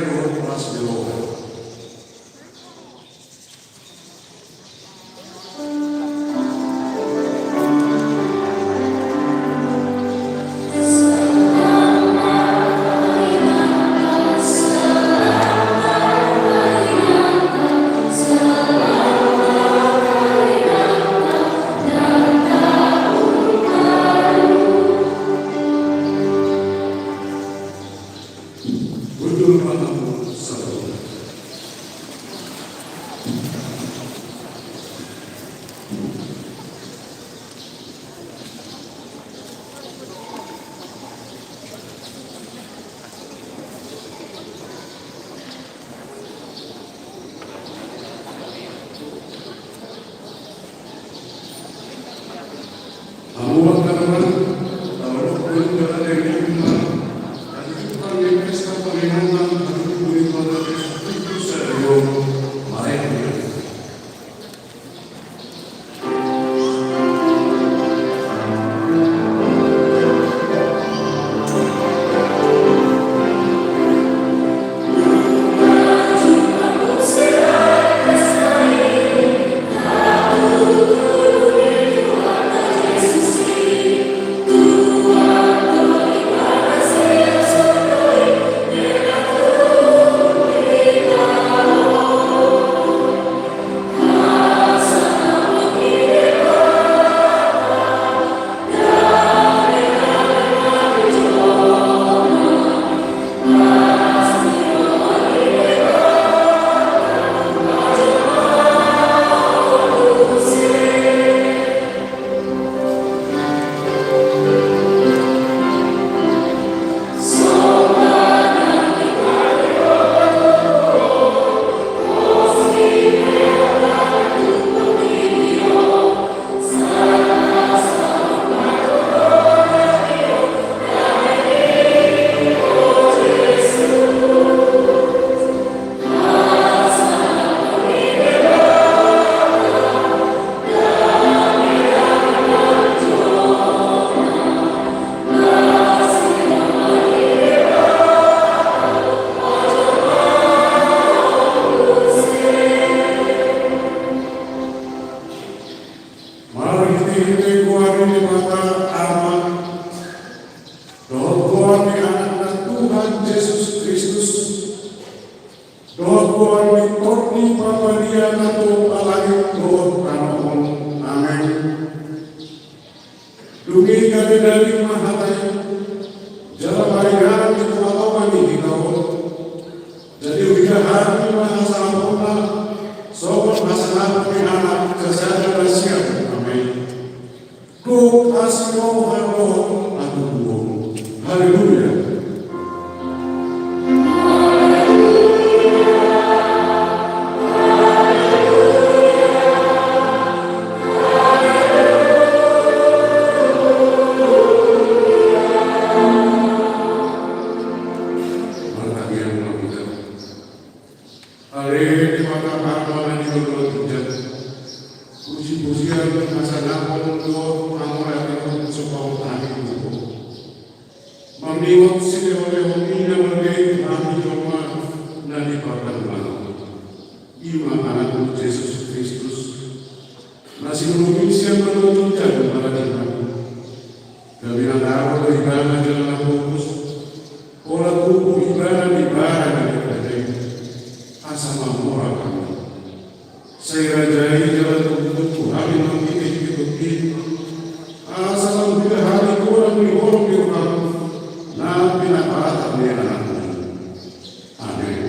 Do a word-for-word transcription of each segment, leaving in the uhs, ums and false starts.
Roh Mas Dewa. Marhitehite goar ni Debata Ama, dohot goar ni Anakna Tuhan Jesus Kristus, dohot goar ni Tondi Parbadia na palangit dohot tano on. Amen. Dung i gabe daging ma hata i, jala maringanan di tongatonga ni hita on. Jadi huida hami ma hasangaponna, songon hasangapon ni Anak sasada na sian Ama i. Dohot asi roha dohot hatubuan. Haleluya. Martangiang ma hita. Ale Debata Ama na di banua ginjang, pujipujian, hasangapon dohot hamuliateon so pasahat hami tu Ho. Mangihut silehonlehonMi na marga i tu hami jolma na di partangiangan on, i ma Anakmu Jesus Kristus, na sinurunmi sian banua ginjang mangalehon hami. Gabe na dao do Ibana jala na pogos, pola tubu Ibana di bara ni daging i, asa mamora hami. Sai Raja i jala tubu-tubu hami marhite-hite tondim, asa lam huida hami godang ni holong ni roham na pinapatar ni Anakmu. Amen.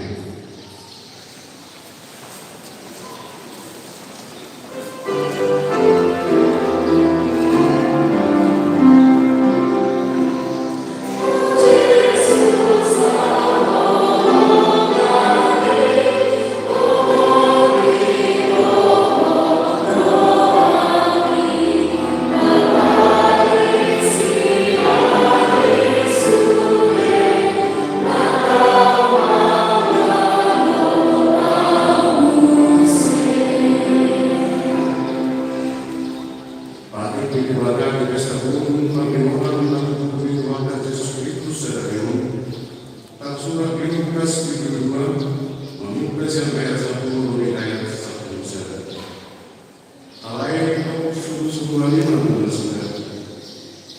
Mamungka sian ayat sampulu di ayat sampulu sada. Alai didok surusuruan i ma tu nasida: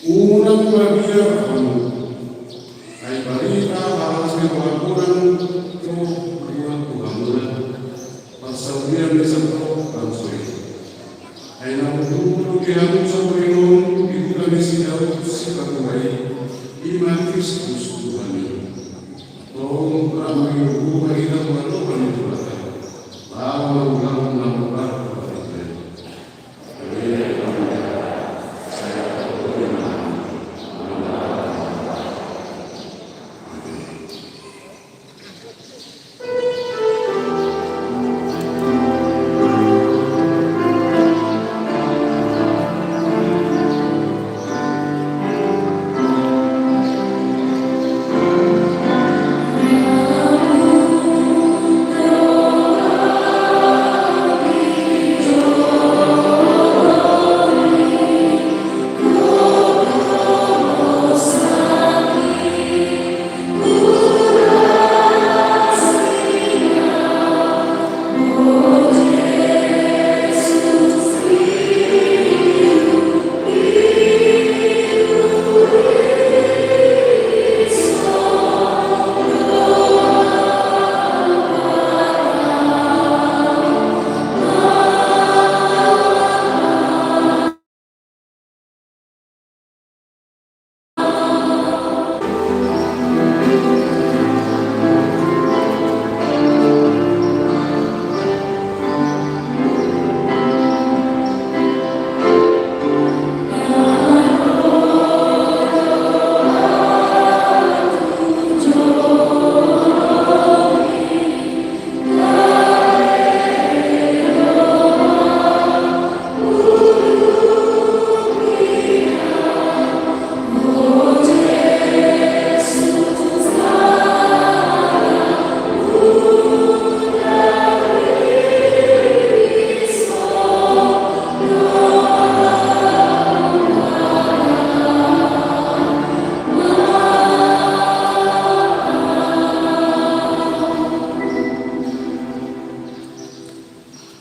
Unang mabiar hamu. Ai barita harajaon ni roha i do buat tu hamuna. Parsaulian ni saluhut bangso i. Ai na umdum do di hamu saluhut on di huta ni si Daud sipatua i, i ma Kristus Tuhan i. Tong rame ni roha i tu adopan ni Tuhanta. Laho na ulang na mambahen barita i.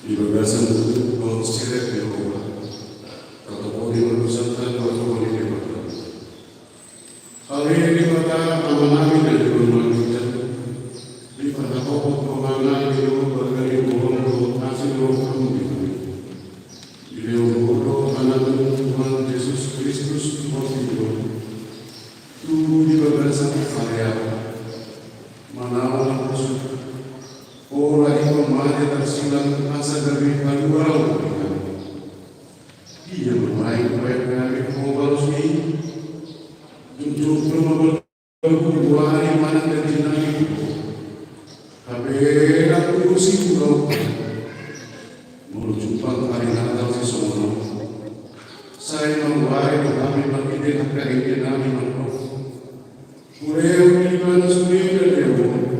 Di bagasan huhut dohot sirep ni roha, tatopoti ma dosanta tu adopan ni Debata. Ale Debata Amanami na di banua ginjang, dipahatop rohanami do bagasan holong dohot asi ni roham di hami. Dilehon Ho do Anakmu Tuhan Jesus Kristus tu portibi on, tubu di bagasan haleaon, manaon na husuk, pola i ma mate tarsilang asa gabe haluaon di hami. Dia ma naeng dibahen hami Ho balosmi? Jotjot do ma balga-balgamu, boari manang ganjinami tu Ho. Hape ndang urusi Ho do. Molo jumpang ari Natal sisongon on, sai mamboan do hami marhite angka indenami mandok: Hulehon ibana sude na lehononku.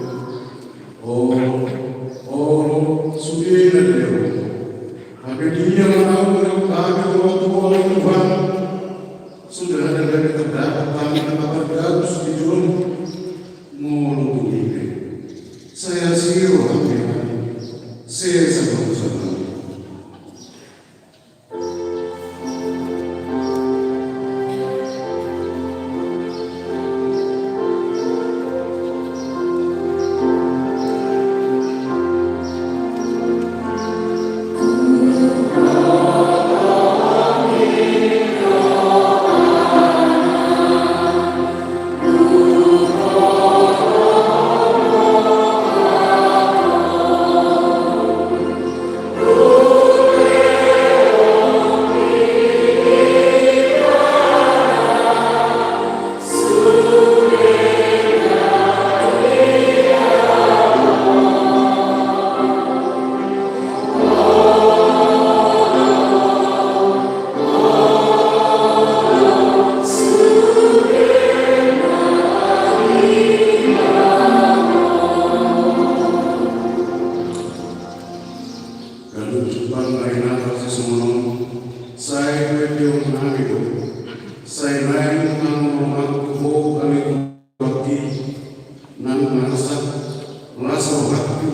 Olo, olo, sude na lehononku. Hape dia ma naung lehon hami Ho tu holong ni Tuhan? Sudah ada dari terdapat kami na kabar bagus di jolom. Molo tung i pe, sai asi roham di hami, sesa ma dosanami. rohangku,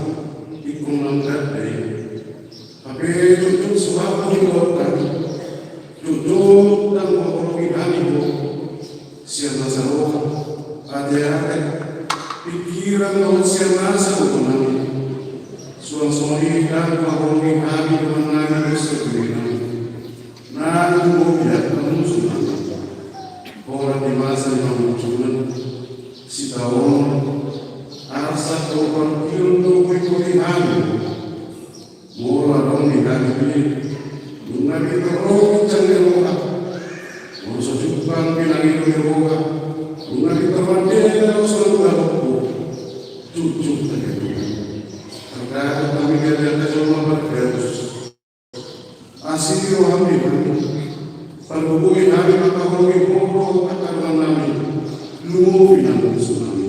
ingkon lam ganda i. Hape jotjot so hami hubahen, jotjot ndang huhaholongi hami Ho sian nasa roha, ateate, pingkiran dohot sian nasa botonami. Suang songon i ndang huhaholongi hami Tuhan nami dosa tu diri nami. Nang tumobi angka musu nami. Holan di masa ni pangunjunan, sitaonon, arsak dohot parungkilon do huboto hami. Molo adong di hami be, nunga pintor ro ginjang ni roha. Molo so jumpang pinangido ni roha, nunga pintor mandele do songon na lompo. Jujur saja Tuhan. Tardapot hami gabe angka jolma pargabus. Asi roham di hami. Pargogoi hami mangkaholongi Ho dohot angka dongan nami. Lumobi nang musu nami.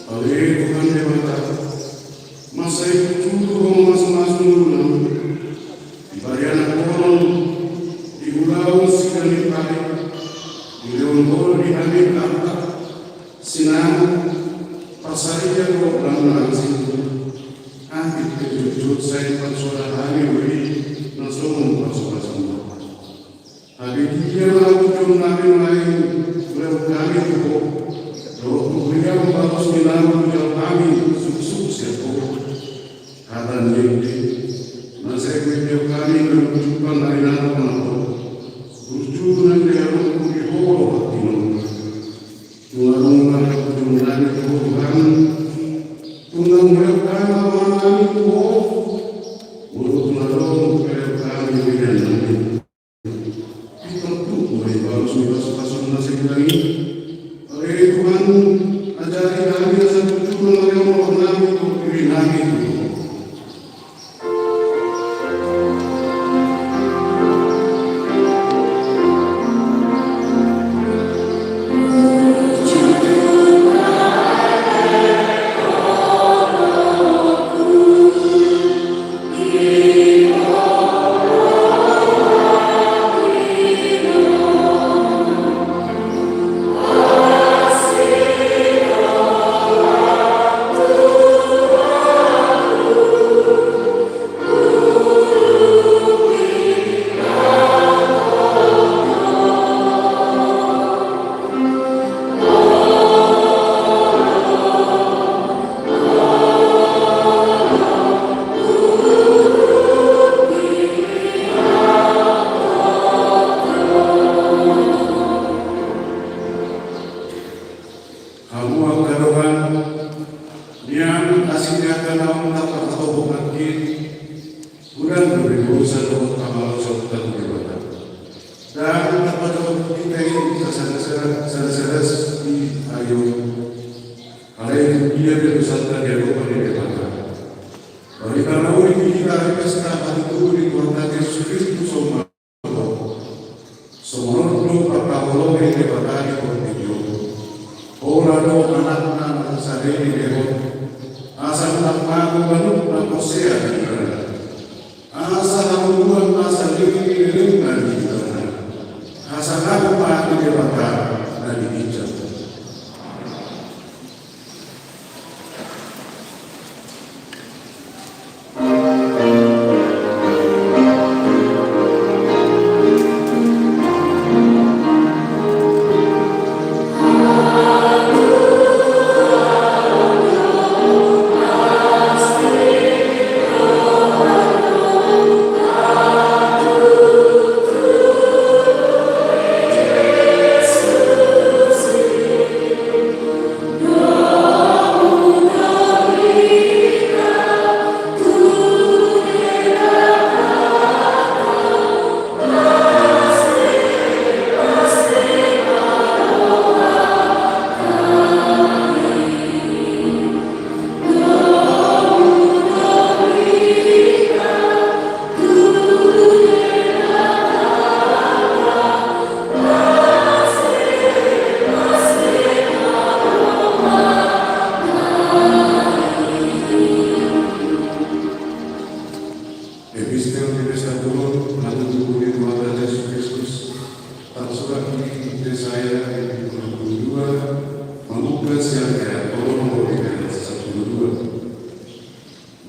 Ale Tuhan Debata, mansai burju do Ho mamasumasu ngolunami. Di parianakhonon, di ulaon siganup ni ari, dilehon Ho di hami angka sinamot, parsaripeon dohot lam na asing. Atik pe jotjot sai parsoada hami do i na songon parsopasonta. Hape dia ma hujurnami nuaeng, hulehon hami tu Ho, dohot huria balos ni naung hujalo hami suksuk sian Ho. Hata ni ende, na sai huendehon hami na jumpang ari na tongtong, burju na nilehononku di Ho dohot di naung. Tung adong ma hujurnami tu Ho Tuhan, tung na hulehon hami ma rohanami tu Ho, molo tung adong hulehon hami peleannami. Pintor tuk do i balos ni pasupasu na sai hudang i. Ale Tuhan, ajari hami asa burju na mangalehon rohanami dohot dirinami tu Ho. Hamu angka dongan, nian asi ni angka naung tarpatobok nangkin, godang dope dosa dohot hamaloson tu Debata. Ndang tarpatobok hita i sada-sada, sada-sada di ari on. Alai tung dia pe dosanta di adopan ni Debata. Bari parnauli di hita ari pesta hatutubu ni Tuhanta Jesus Kristus on ma. Songon on do parhaholongan ni Debata di portibi on. Holan do Anakna na sasada i dilehon, asa unang mago manuk na porsea di Ibana. Asa haburuan na sandiri dilehon di hita, hasangapon ma di Debata na di ginjang. Yesaya bindu dua pulu dua, mamungka sian ayat tolu ro di ayat sampulu dua.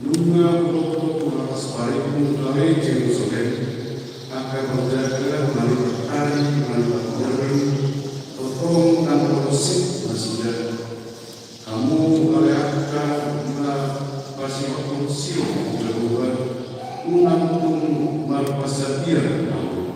Nunga huboto tu atas parimmu ale Jerusalem, angka parjaga, maripatari, maripatari, tongtong ndang pola sip nasida. Hamu ale angka na pasihothon Sion tu Jahowa, unang tung marpasadia hamu.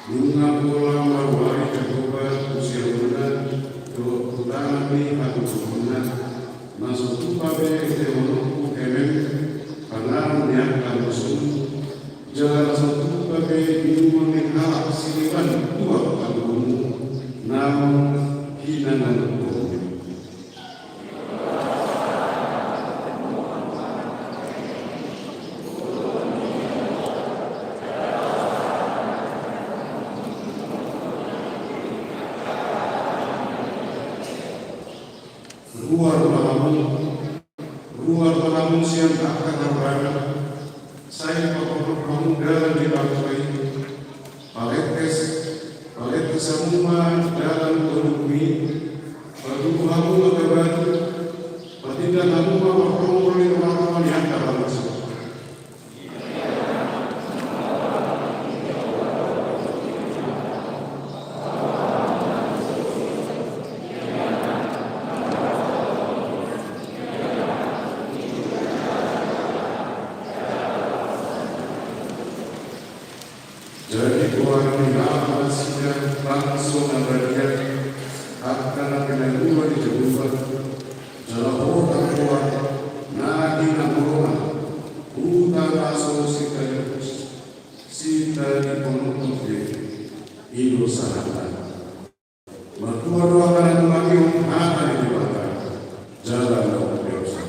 Nunga pola maruari Jahowa tu siamunna dohot tu tangan ni hagogoonna, na so tupa be lehononku hemem, panganon ni angka musum, jala na so tupa be inumon ni halak sileban tuak hagogoonmu naung hinanganonmu. Ruar ma hamu, ruar ma hamu sian angka haroro, sai paporhot hamu dalan ni bangso i. Palentes, palentes hamu ma dalan tondukmi, patubu hamu ma gaban, patindan hamu ma parhongol ni tongatonga ni angka bangso. Jadi goaran ni halak nasida bangso na badia, angka na pinalua ni Jahowa, jala hot hamu goar na hinangolongan, huta na so sintadihon, sintadihon be, i do sahatna. Martua do angka na tumangihon hata ni Debata, jala na umpeopsa.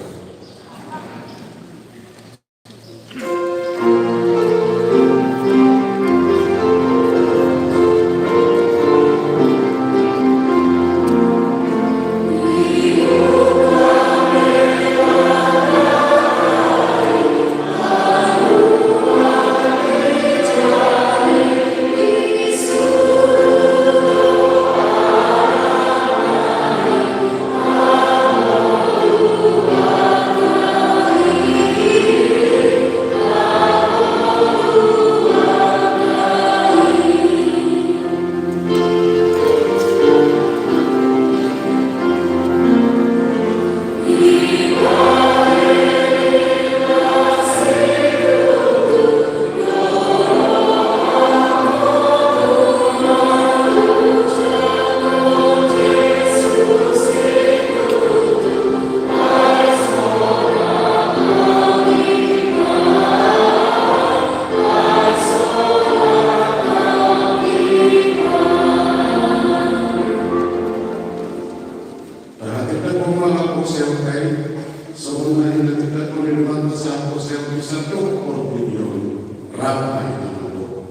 Tahatindangkon ma haporseaonta i, songon na hinatindangkon ni Tuhanta sihaporseaon i sahat tu portibi on. Rap ma hita mandok.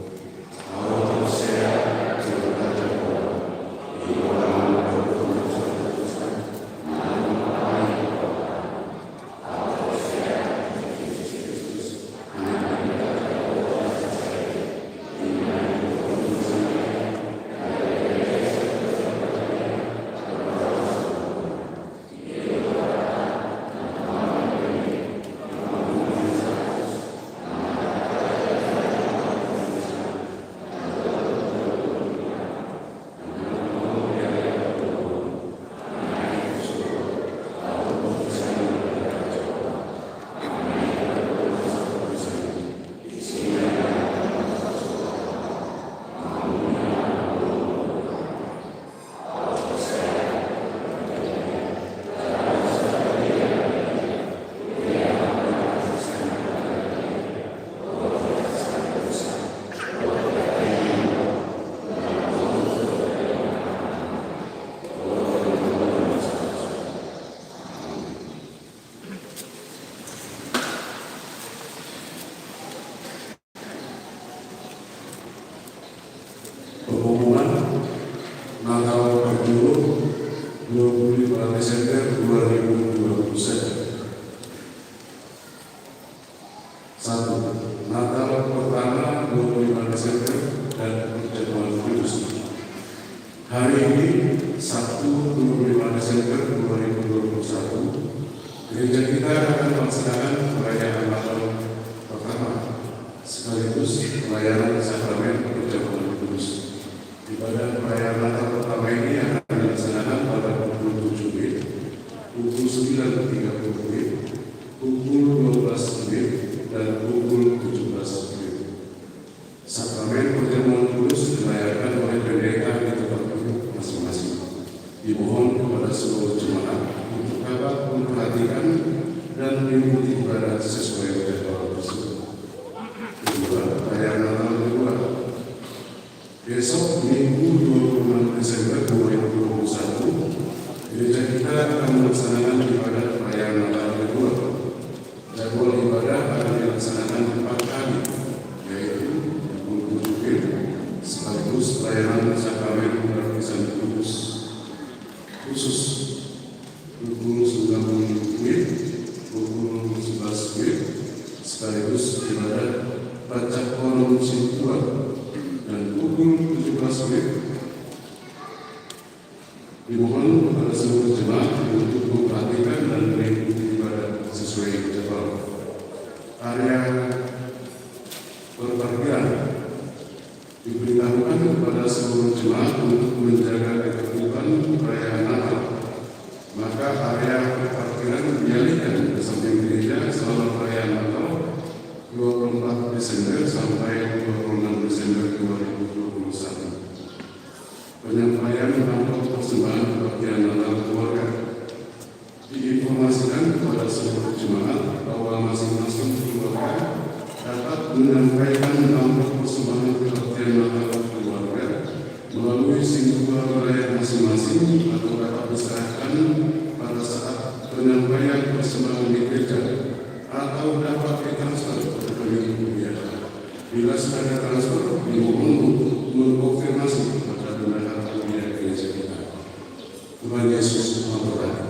Melaksanakan perayaan Natal pertama sekaligus pelayanan sakramen perjamuan kudus. Ibadah perayaan Natal pertama ini akan dilaksanakan pada pukul tujuh W I T, pukul sembilan tiga puluh W I T, pukul dua belas W I T, dan pukul tujuh belas W I T. Sakramen perjamuan kudus dilayangkan oleh pendeta di tempat duduk masing-masing. Dimohon kepada seluruh jemaat untuk dapat memperhatikan dan mengikuti ibadah sesuai jadwal tersebut. Kedua, perayaan Natal kedua. Besok, Minggu, dua puluh enam Desember dua ribu dua puluh satu, gereja kita akan melaksanakan ibadah perayaan Natal kedua. Jadwal ibadah akan dilaksanakan empat kali, yaitu pukul tujuh W I T sekaligus pelayanan sakramen baptisan kudus khusus, pukul sembilan W I T, pukul sebelas W I T sekaligus ibadah baca korum sintua, dan pukul tujuh belas W I T dimohon kepada seluruh jemaat untuk memperhatikan dan mengikuti ibadah sesuai jadwal. Area perparkiran diberitahukan kepada seluruh jemaat untuk menjaga ketertiban perayaan Natal. Maka area perparkiran dialihkan ke samping gereja selama perayaan Natal dua puluh empat Desember sampai dua puluh enam Desember dua ribu dua puluh satu. Penyampaian amplop persembahan kebaktian Natal keluarga. Diinformasikan kepada seluruh jemaat bahwa masing-masing keluarga dapat menyampaikan amplop persembahan kebaktian Natal keluarga melalui sintua wilayah masing-masing atau dapat diserahkan pada saat penyampaian persembahan di gereja atau dapat ditransfer ke rekening pembiayaan. Bila sudah ada transfer, dimohon untuk mengkonfirmasi kepada bendahara pembiayaan gereja kita. Tuhan Yesus memberkati.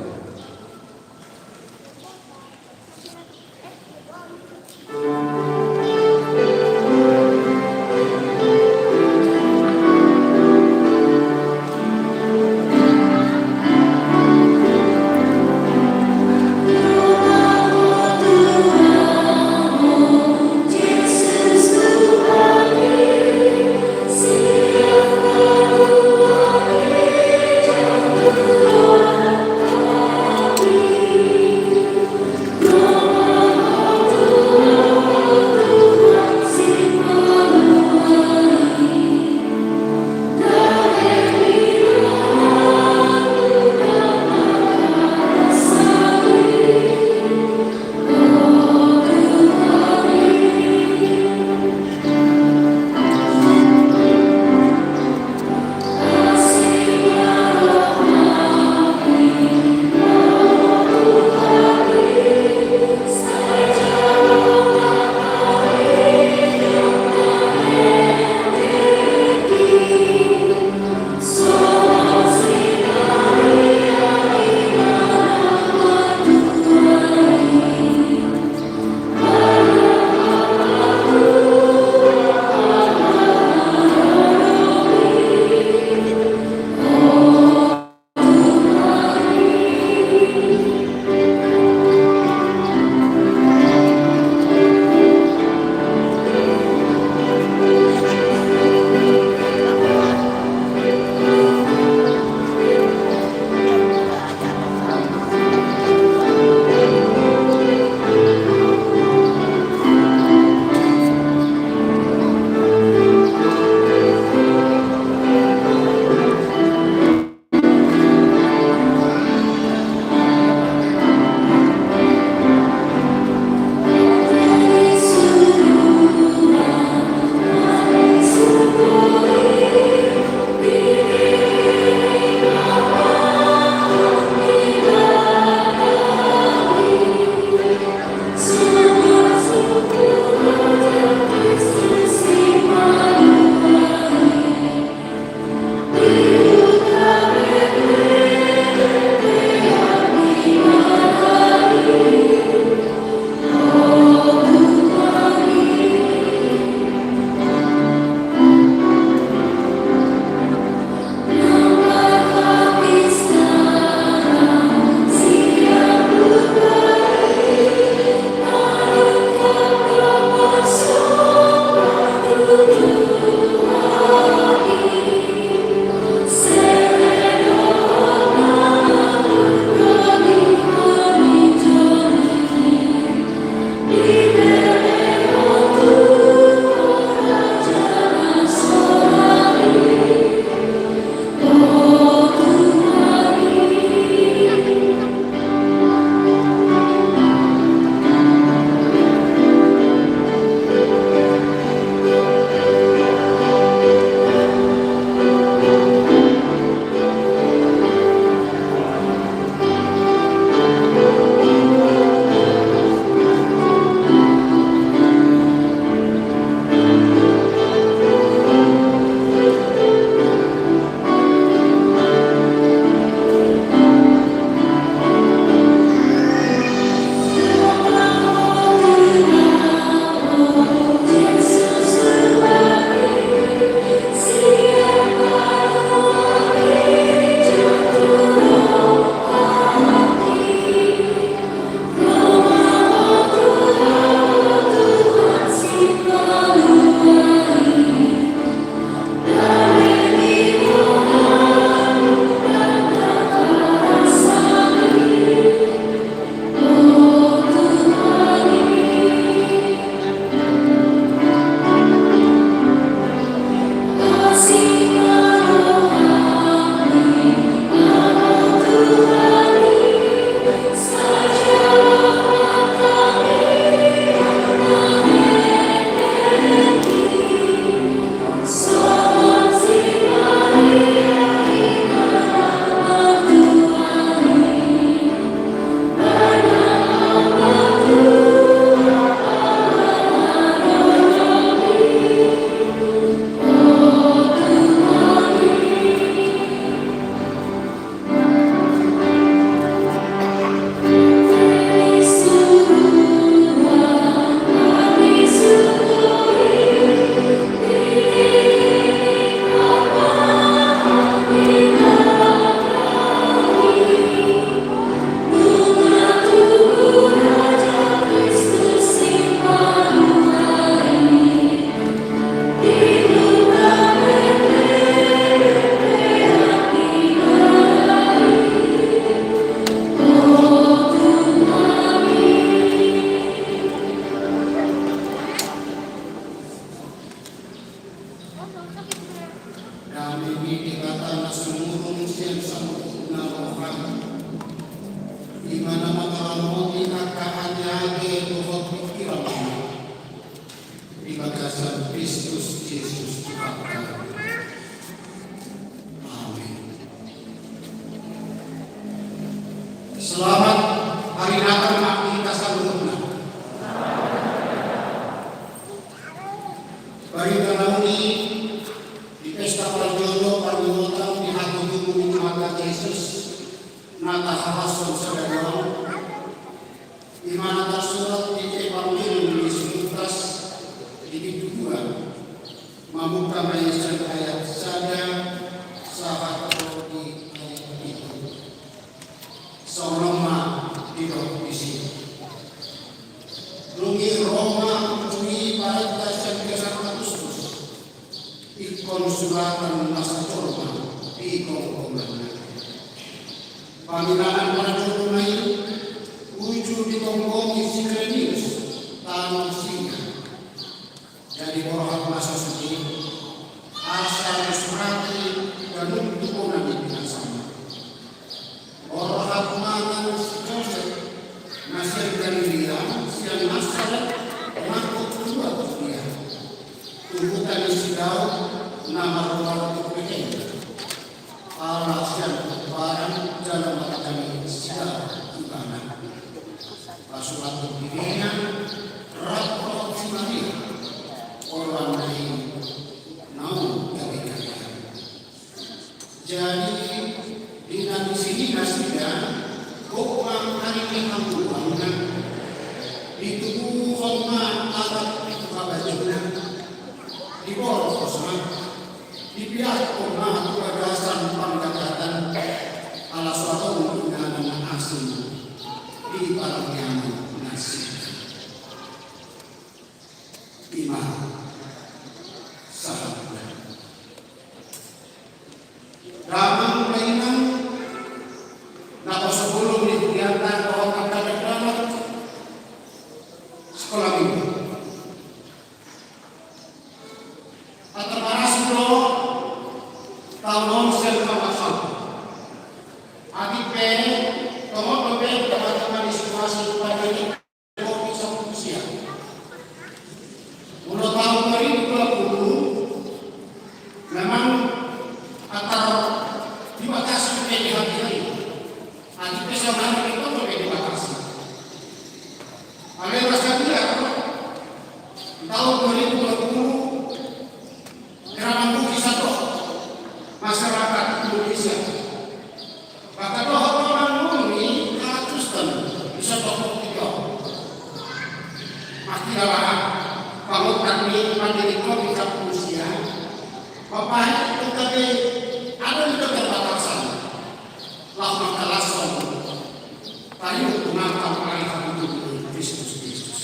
Mauliate, dohot pikiran di bagasan Kristus Jesus Tuhanta. Amin. Selamat Hari Natal ma di hita saluhutna. Baritana uli di pesta parjolo parningotan di hatutubu ni Tuhanta Jesus na tahalashon sadari on, i ma na tarsurat di Evangelium ni si Lukas di bindu dua, mamungka ma i sian ayat sada sahat tu di ayat pitu. Songon on ma didok disi. Dung i ro ma uju i parenta sian Kesar Augustus, ingkon suratan na so jolma di gomgomanna. Pamilanan parjolo ma i uju digomgomi si Kirenius, tano Siria. Jadi borhat ma sasintongna, asa disurati ganup tubona ni binasaonna. Borhat ma nang si Josep, na sian Galilea, sian Nasaret, mangkok tu Judea, tu huta ni si Daud, na margoar Betlehem. Ala sian pomparan jala marhata ni si Daud ibana. Pasurathon diriNa rap dohot si Maria, pomparanna i naung gabe gabean. Jadi di na disi nasida, gok ma ari ni hamuliaonna, ditubuhon ma anak tu habadiahon, diborhat ma, dibiarhon ma tu bagasan panggagatan, ala so adong inganan na asing di parnianan nasida. I ma sahatna. Damang dainang, naposo bolon ni hurianta dohot angka dakdanak, sikola minggu. Tarparasuk do taon on sian hamaolon. Atik pe tongon dope dapat-dapat di situasi pandemi Covid sampulu sia. Molo taon dua ribu dua puluh memang atar dibatasi pe di hati. Atik pe saonari pe tong dope dibatasi. Alai rasa dia taon dua ribu dua puluh era mangguhi sato masyarakat Indonesia. Maka dohot do manguluni hatusan di sato tiga. Maka laho pangontak ni pandemi Covid sampulu sia. Bapak itu tadi ada di keterbatasan. Laho mangkalashon. Tadi untuk mangkal hari itu Kristus Kristus.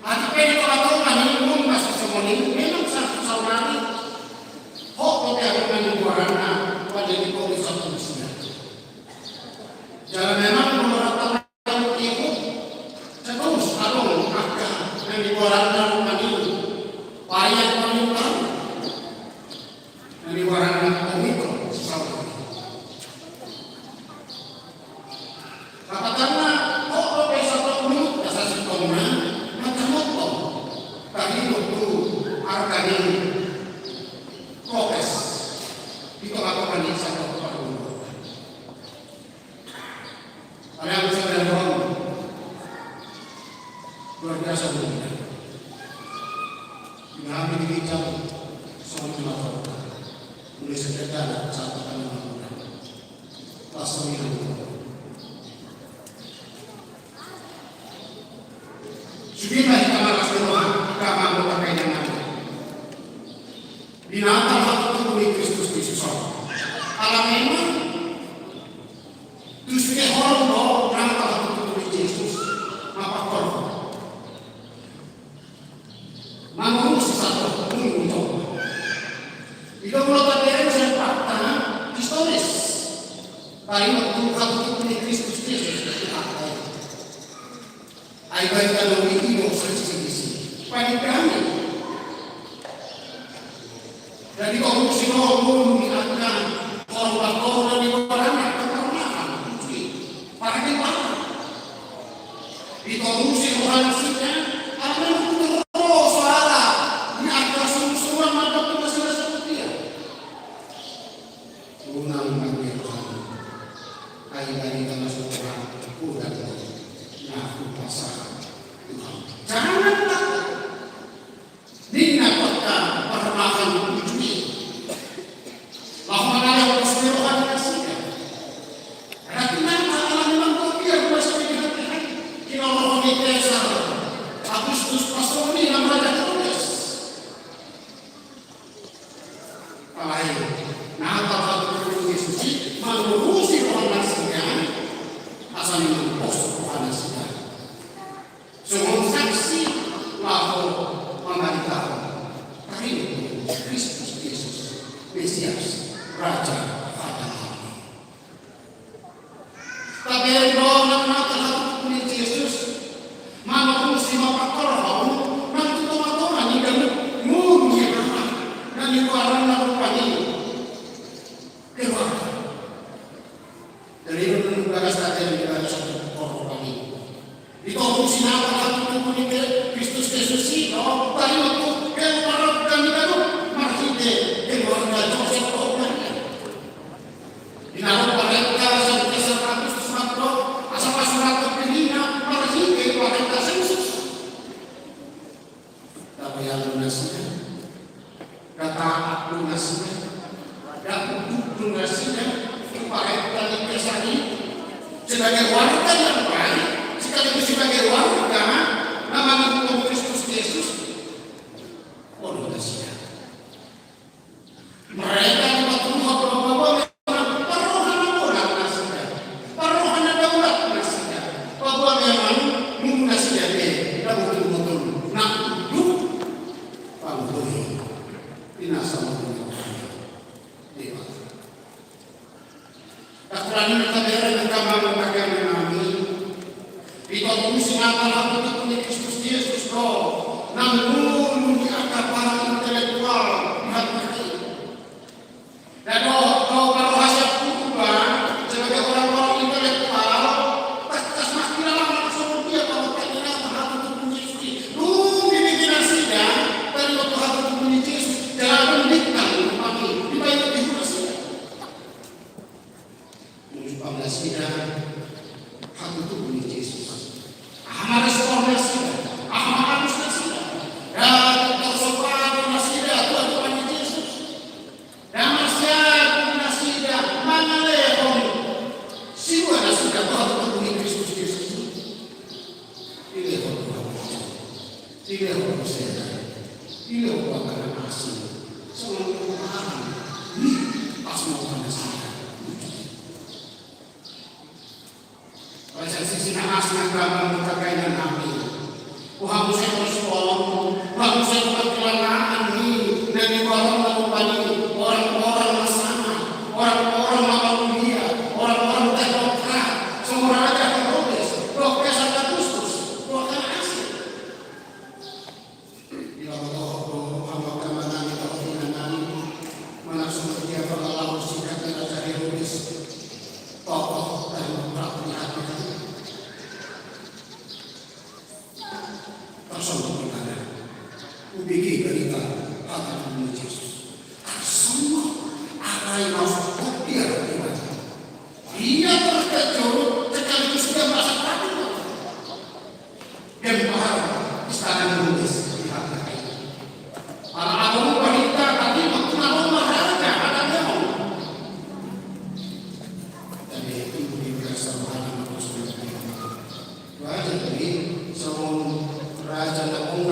Atik pe di tonga-tonga ni umum masa songon i memang sa-, saonari. Hot do pe adong na nigoarna pandemi Covid sampulu sia. Jala memang beberapa tahun ikut terus adong angka na nigoarna pandemi varian Omicron. Na nigoarna Omicron saonari. Sapatanna, hot do pe sato minggu, asa sintongna, mangkamontong. Taringot tu arga ni prokes. Di tonga-tonga ni sato parminggu. Alai anggo sada dohot. Luar biasa, luar biasa. Di hami di gereja, songon i ma tong. Mulai sejak ada satu kali melakukan. Pas songon i. Sude ma hita marlas ni roha, hita ma anggota pelayanan. Di Natal hatutubu ni Kristus Jesus on. Ala memang tu sude horong do Natal hatutubu ni Jesus. Apa horong? Mangurusi sato minggu. I do molo tabereng sian fakta historis. Taringot tu hatutubu ni Kristus Jesus. Ai baen tano i do sisi-sisi. Panik kami. Jadi kau mesti mau ngomong di angka orang bakal dari orang yang terkenal. Ditorusi roha nasida, ala naung ro soara ni angka sungsunan mandok tu nasida sahat ia. Unang margetoran, ai barita na so roham, godang do na hupasahat tu hamu. Jangan takut. Ninna tu angka parumaen uju i. Laho mangalehon pos ni roha ni nasida. Rati nang ala ni manggopi ia ruas ni hatihan. Kinorohon ni Kaisar Augustus pasoni na maraja Herodes. Alai, na tau hatutubu ni Jesus i mangurusi roha nasida, asa ni mangkos roha nasida. Songon saksi laho mambaritahon taringot tu Kristus Jesus, Mesias, Raja Hata Dao. Tabereng do nang hatutubu ni Jesus mangurusi, mampatorang nang tu tongatonga ni ganup ngolu ni anak na nigoaranna rupani keluarga. Jadi, nunga bagas tabereng di bagas satu korban i. Ditorusi nang hatutubu ni Kristus Jesus i, taringot tu keluarga ni ganup marhite keluarga Josep dohot Maria. Di na ro parenta sian Kaisar Augustus mandok asa pasurathon dirina marhite parenta sensus. Tapaihut do nasida, dataat do nasida, dapot do nasida tu parenta ni Kaisar i sebagai warga yang baik, sekaligus sebagai warga na mangihuthon Kristus Jesus. Olo nasida. Mereka dipatuduhon do paboa memang parroha na bolak nasida, parroha na daulat nasida, paboa memang nunga nasida be na botul-botul na unduk panggohi di na saluhutna. Deba. Taringot tabereng, angka amang panggabean nami, ditorusi nang hatutubu ni Kristus Jesus do nang ngolu ni angka para intelektual di hatiha i. Na dohot do parroha sian purba sebagai orang-orang intelektual, tangkas ma hira nang songon dia parroha na hatutubu ni Jesus i. Dung dibege nasida taringot tu hatutubu ni Jesus, jala dung ditanggung, dipaingot di hula nasida. Molo dipaingot nasida hatutubu ni Jesus, aha ma respon nasida? Aha ma alus nasida? Ndang tarsopa do nasida tu adopan ni Jesus. Ndang marsiagu nasida mangalehon siula nasida tu hatutubu ni Kristus Jesus. Dilehon do hamu, dilehon do sera, dilehon do angka na asing. Songon i do hami, ni pas ma roha nasida. Asa sisi na asing, angka amang dohot inang nami, boha muse respon, boha muse pangkilanaan ni na nigoaronna rupani orang-orang na sangap, orang-orang na mangolu, orang-orang teknokrat, songon raja Herodes dohot Kaisar Augustus, tu angka na asing. Diboto do hamu, angka amang nami dohot inang nami, manang songon dia pangalaho singkat ni raja Herodes, tokoh teknokrat di hatiha i. Tarsonggop ibana, hubege barita hatutubu ni Jesus. Tarsonggop, alai maksud dia ibana. Ia terkejut sekaligus ia merasa takut. Gempar istana ni Herodes di hatiha i. Ala adong barita tadi, waktu na adong ma raja, ada dia mau. Jadi itu di biasa mana maksudnya. Raja tadi, songon raja na adong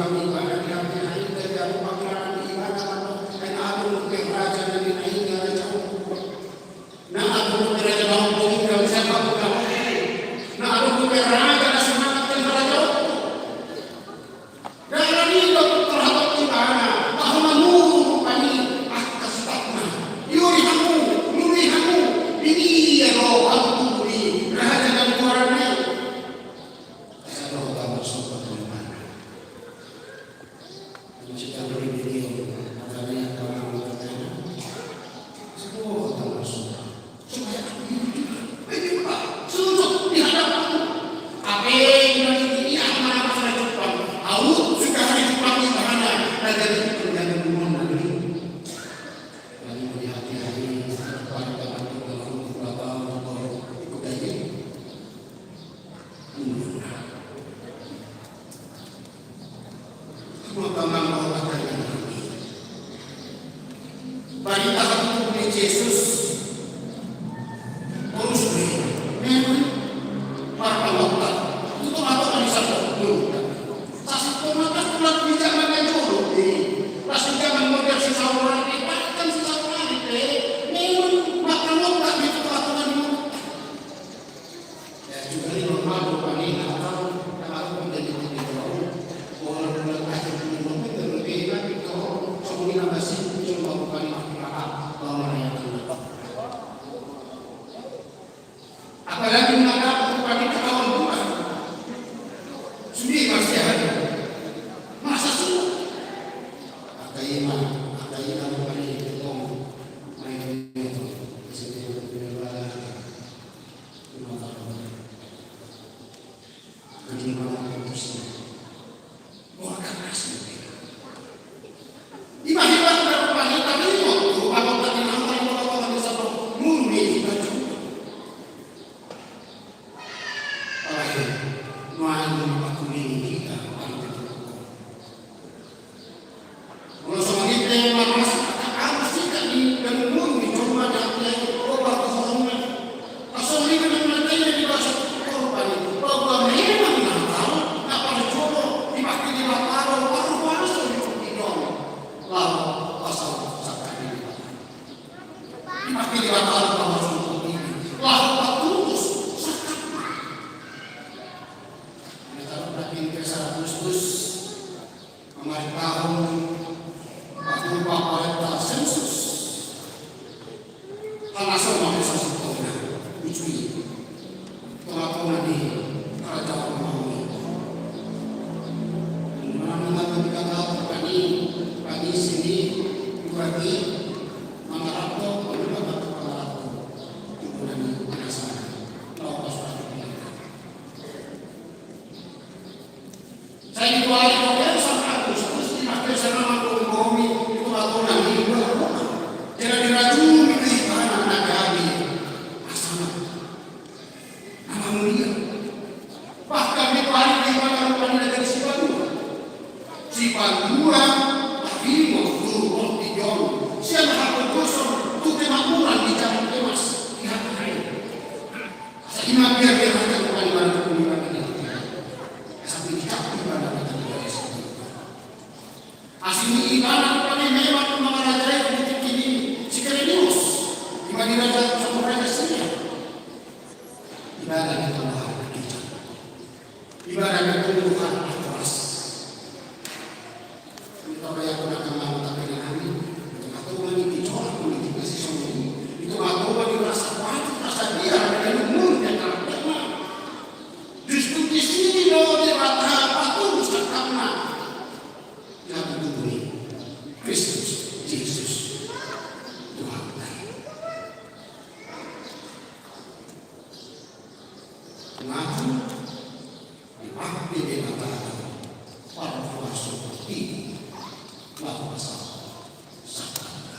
Apalagi mengatakan kepada kawan Tuhan, sudah masih ada masa sudah. Akaima, akaima, bukan itu, main itu. Molo songon i pe marlas, angka sikat ni damun ni jolma di hatiha i, opat tu horongna. Songon i pe damun hatiha di basa tu korban i, bahwa memang Natal na parjolo dipake Debata do, baru basa di idong. Laho pasal sangkap ni Debata. Dipake Debata do, baru sungkun ini. Laho patutus sangkap. Ini taruh daging ke seratus dus. Marhitehon paturpuk parenta sensus. Halaso ma sensus tona uju i tonga-tonga ni harajaon na uli. Manang na mangkatahon pani, pani sini, dua di mangarap to, dua di mangarap to. Dua di mangarap to. Sai dituai Roberto Santa Cruz, terus dipakai sama Mampu Bomi, itu waktu nami dua rumah. Jadi dirajumi di mana na gabe. Asana. Nama mulia. Bahkan dituai di mana rumah di negeri Sipanua. Sipanua, Bima, Turbon, Tijon. Siapa aku kosong, tu kemakmuran di Jalan Emas, di Hati Hai. Asa ima biar dia hata bukan ibarat hukum ibarat ini. Asa tinggi cakap ibarat kata dia. Asini ibarat bukan memang mengarajai di tinggi ini. Si Kirenius, ibarat raja sama raja Siria. Ibarat itu mahal kita. Ibarat itu Tuhan atas. Ito ba ya kuna kama mata kena nami. Ito ba tu mani di corak mani di kasih songoni. Ito ba tu mani rasa kuat, rasa dia, dan umur dan karakterna. Justru di sini lo dia mata apa tu sangkapna. Ya betul ni. Kristus Jesus Tuhan. Ngaku. Dipakke Debata parpuaso i laho pasal sangkapna.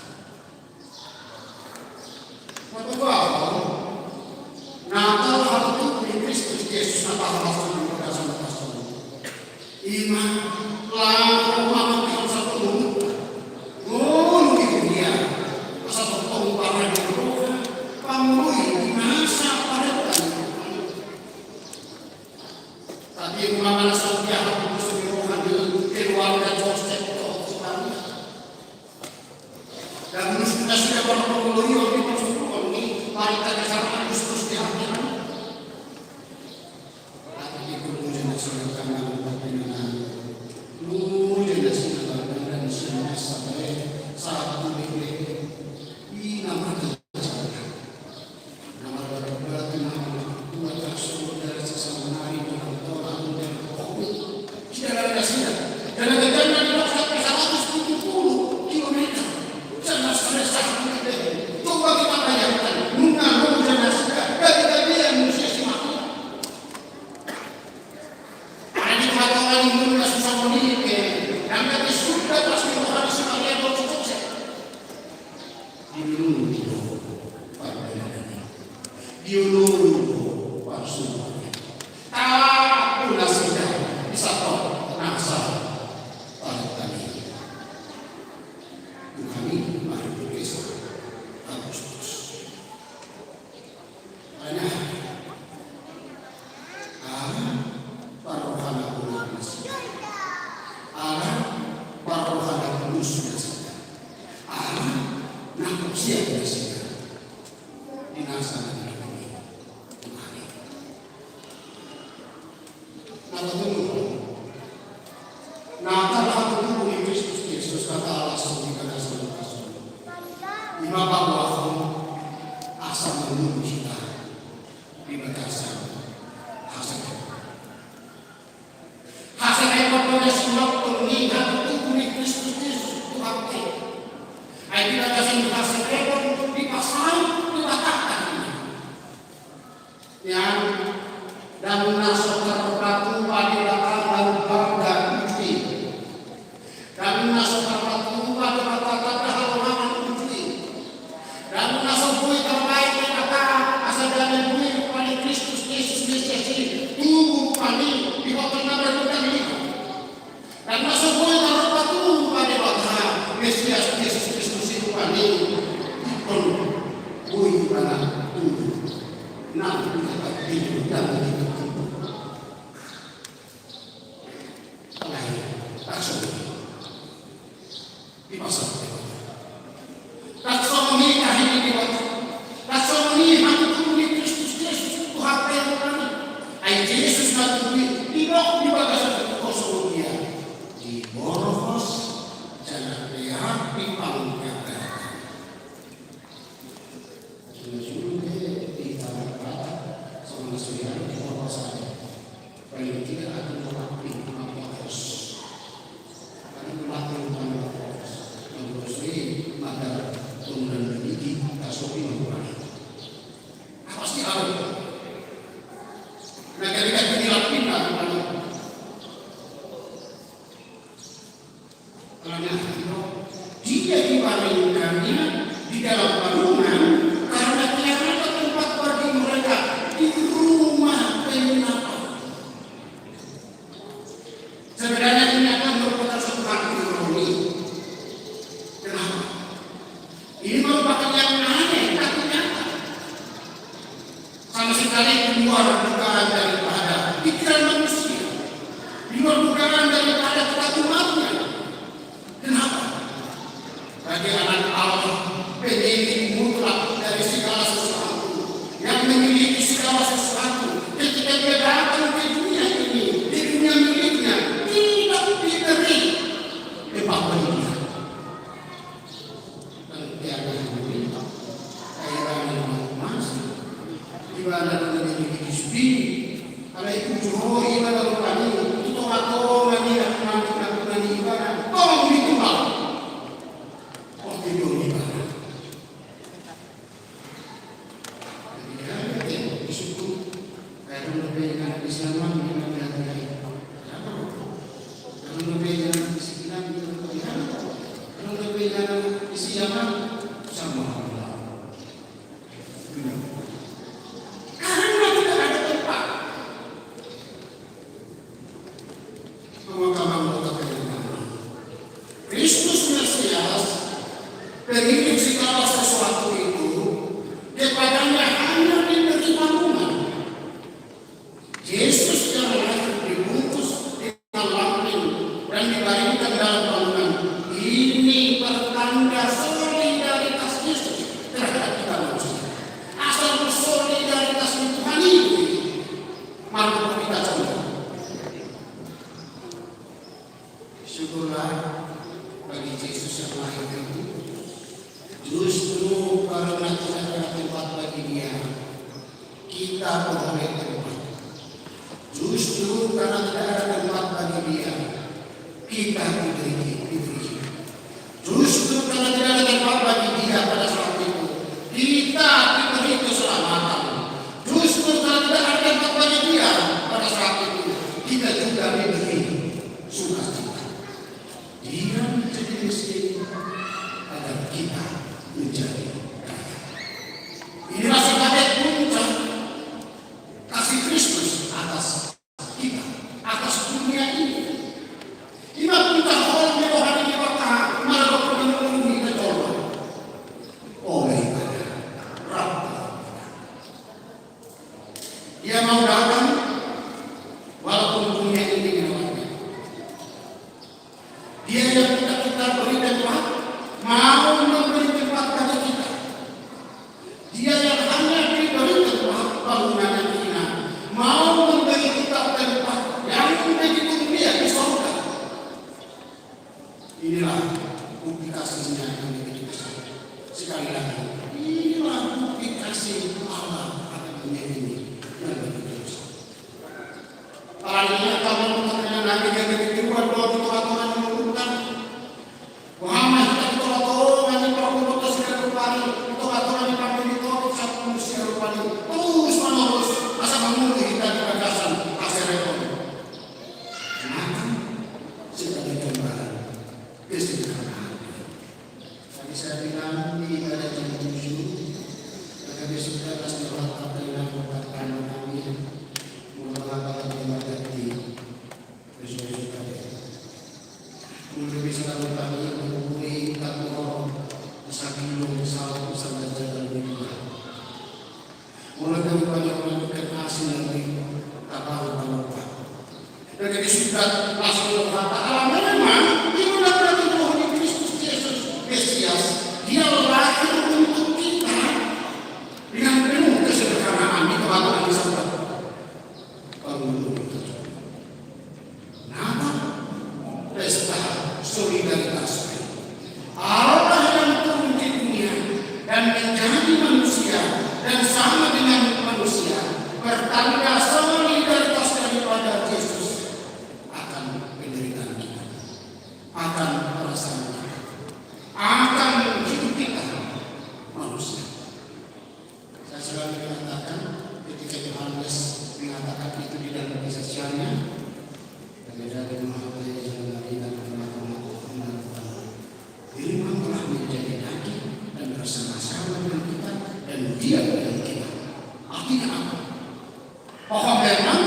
Natal hatutu ni Kristus Jesus na pahalas tu bagasan pasal. Ima laho mamangkihon satu ngolu. Ngolu i dia asa tongtong parade roha pangoloi di masa parade. Tapi rumah mana sadia hapus di roha ni keluarga Joseph to Maria. Dan mesti nasida pernah mengeluhi orang di persetujuan ni parita dasar Agustus di hatian. Tapi itu punya nasida karena menang. Punya nasida dan nasida sampai satu detik. Ina mati. Natal hatutubu ni Kristus Jesus, hata las di bagasan Lukas on. Ima paboahon asa mangido hita di bagasan haserepon. Haserepon do na sinothon ni hatutubu ni Kristus Jesus Tuhanta i. Ai di bagasan haserepon dipasaut Debata hita. Ia, ndang na so tarpatupa Debata na umbarga uju i. Ndang na so tarpatupa Debata tanda halongangan uju i. Ndang na so boi tarbaen Debata asa dame boi rupani Kristus Jesus Mesias i, tubu rupani di hotol na margontang i. Ndang na so boi tarpatupa Debata Mesias Jesus Kristus i rupani, ingkon boi ibana tubu. Nang di atas pintu dan di pintu. Alai, tak songon i. Di pasal. Tak songon i, kahi ni Debata. Tak songon i, hatutubu ni Kristus Jesus Tuhanta i rupani. Ai Jesus na tubu i, didok di bagasan buku songon dia. Diborhos jala peak di panggata. Jolo-jolo be di tangan Debata, songon na so diatur di bawah sana. Paling tidak aku mengakui, mengakui terus. Karena mengakui, mengakui terus. Yang terus ini mata turun dan gigi, tak sopi mengurang. Apa sih harus? Nah, ketika ini lapin lah, Karena itu, dia dibaringkannya di dalam palungan karena tiada tempat bagi mereka di rumah penginapan. Sebenarnya ini akan merupakan suatu hal yang ironi. Kenapa? Ini merupakan yang aneh, tapi nyata. Sama sekali di luar dugaan daripada pikiran manusia, di luar dugaan daripada kita umatnya. Kenapa? Bagi anak Allah, pemilik mutlak dari segala sesuatu, yang memiliki segala sesuatu, ketika dia datang ke dunia ini, di dunia miliknya, tidak diberi tempat bagi dia. Nang pe aha na niminta, ai ibana na mangumasa, ibana na memiliki supi, alai uju ho ibana rupani tu tonga-tonga ni na, na, na, na, ibana, tong ditulang. Otik do ibana. Jadi, dia ada di situ. Kadang lebih ingat di sana, lebih hati-hati. Kenapa? Kalau lebih ingat di sini, lebih hati-hati. Kalau lebih ingat di sini, sama. Karena tidak ada tempat. Pemakaman kota Kalimantan. Kristus Mesias, pemilik segala sesuatu itu, kepadanya hanya diberi palungan. Yesus yang lahir dibungkus dengan lampin dan dibaringkan dalam palungan. Ini pertanda solidaritas Yesus terhadap kita manusia. Asal solidaritas Tuhan ini. Marco Pita Contoh. Syukurlah bagi Yesus yang lahir itu. Justru karena tidak ada tempat bagi dia, kita beroleh tempat. Justru karena tidak ada tempat bagi dia, kita diberi, diberi. Justru karena tidak ada tempat bagi dia pada saat itu, kita diberi keselamatan. Justru karena tidak ada tempat bagi dia pada saat itu, kita juga diberi sukacita. Dia menjadi miskin agar kita menjadi kaya. Inilah sebagai puncak kasih Kristus atas kita, atas dunia ini. Ima puncak holong ni roha ni Debata, marga pembangunan kita coba. Oleh ibadah, Rabu. Dia mau datang, walaupun dunia ini menolaknya. Dia yang kita, kita beri tempat, mau memberi tempat bagi kita. Dia yang hanya diberi tempat bangunan yang hina, mau memberi kita tempat yang Jadi tiruan do di tonga-tonga ni ngolunta. Boha ma hita di tonga-tonga ni parngoluonta siganup ari, di tonga-tonga ni pandemi covid sampulu sia rupa i. Torus-manorus asa mangolu hita di bagasan hasereon. Maka sipata jombaran. Kesederhanaan. Tadi saya bilang di ibadah jam tujuh, maka besok kita pasti hormat apa yang dilakukan kami. Mula-mula kami mati. Molo bisa lalu kami menghubungi kami, oh, sakilo, salam, salam jalan lima. Molo kami banyak melakukan hasil yang di kapal terlupa. Dan jadi sudah masuk ke kata Allah memang itu adalah tubuh di Kristus Yesus Mesias. Dia lahir untuk kita dengan penuh kesederhanaan di tempat yang disempat. Kenapa? Pesta solidaritas. Allah yang turun ke dunia dan menjadi manusia dan sama dengan manusia, pertanda solidaritas daripada Yesus akan penderitaan kita, akan perasaan kita, akan hidup kita manusia. Saya selalu mengatakan, ketika Yohanes mengatakan itu di dalam kesaksiannya, "Terimalah menjadi daging dan bersama-sama dengan kita, dan diam dengan kita." Artinya apa? Bahwa memang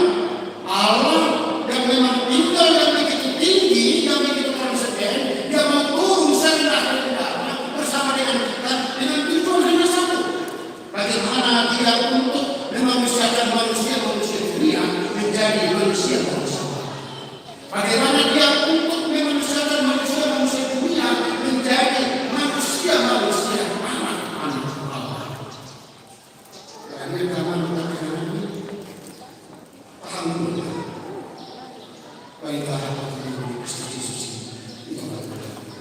Allah yang memang tinggal yang begitu tinggi, yang begitu transenden, dia mau turun serendah-rendahnya bersama dengan kita dengan tujuan hanya satu. Bagaimana dia untuk memanusiakan manusia-manusia dunia menjadi manusia-manusia Allah. Bagaimana dia untuk memanusiakan manusia-manusia dunia menjadi manusia-manusia anak-anak Allah. Karena zaman kita ini, paham dulu. Baiklah, Kristus Yesus ini. Itu apa?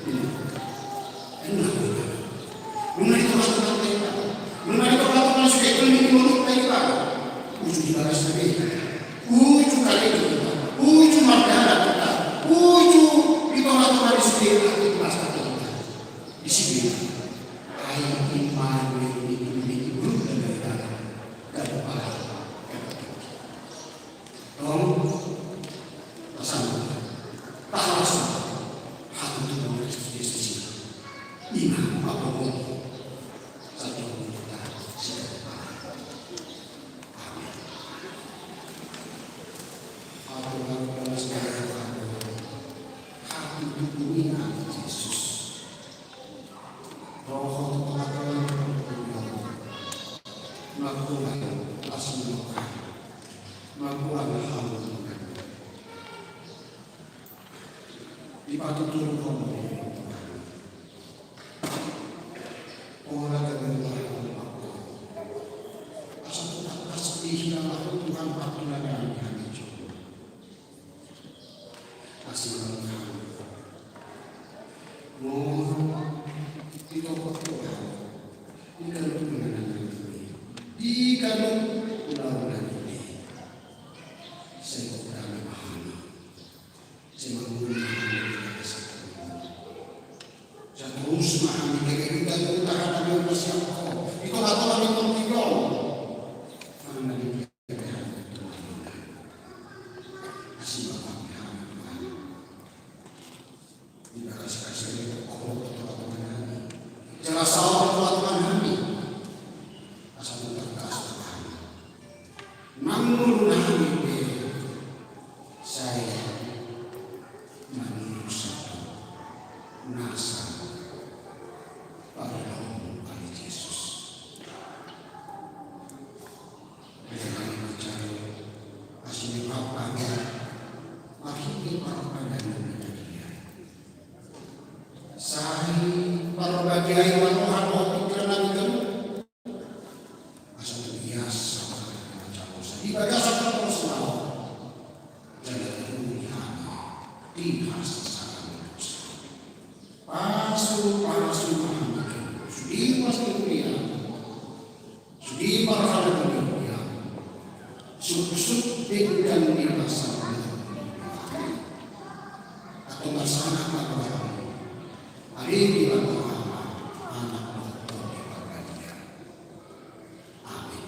Ini. Enak. Nunga di tonga-tonga hita. Nunga di tonga-tonga ni sude, itu di mulut hita. Uju di bagas hita. Uju karejo hita. Uju mardalan hita. Uju di tonga-tonga ni sude, aktivitas hita. Di sini, ai Immanuel ini, ini, ini, ini, ini, ini, ini, ini, Tong, pasangan, tahalas, hatutubu Kristus Yesus i. Ima, apa mau? Satu kita, siapa? Amin. Hatutubu Kristus Yesus. Hatutubu ni Yesus. Roho Tuhan, Tuhan, Tuhan. Mangkuan las ni roha. Mangkuan hamu. Dipatutur Ho. Pola gabe roha. Asa tu tangkas dihilang Tuhan, patulan yang dihancur. Asi Tuhan. Mohon ditopak Tuhan. Di ganup inganan ini. Di ganup ulaon ini. Sai godang ma hami. Sai mangolu ma hami di bagasan. Sai torus ma hami, gabe hita tu tahan hami, masiak Ho. Di tonga-tonga ni tondion. Manang na di Mangolu hami pe sai manurut sahat nasa parrohamu ale Jesus. Dengan mencari asli apa ya? Akhirnya para pandangan dia. Sai parbagiai ma roha dohot pikiran nami ganup. Asa tu bias sama dengan jauh. Di bagasan terus mau. Jadi dulu di hati. Di hati sama terus. Pasu, pasu ma hami ganup. Sude pasu dia. Sude parhalado ni huriaM. Suksuk denggan ni pasaMu. Ipasahat ma tu Ho, Ama, ari di bagasan Ama, Anak dohot Tondi Parbadia. Amin.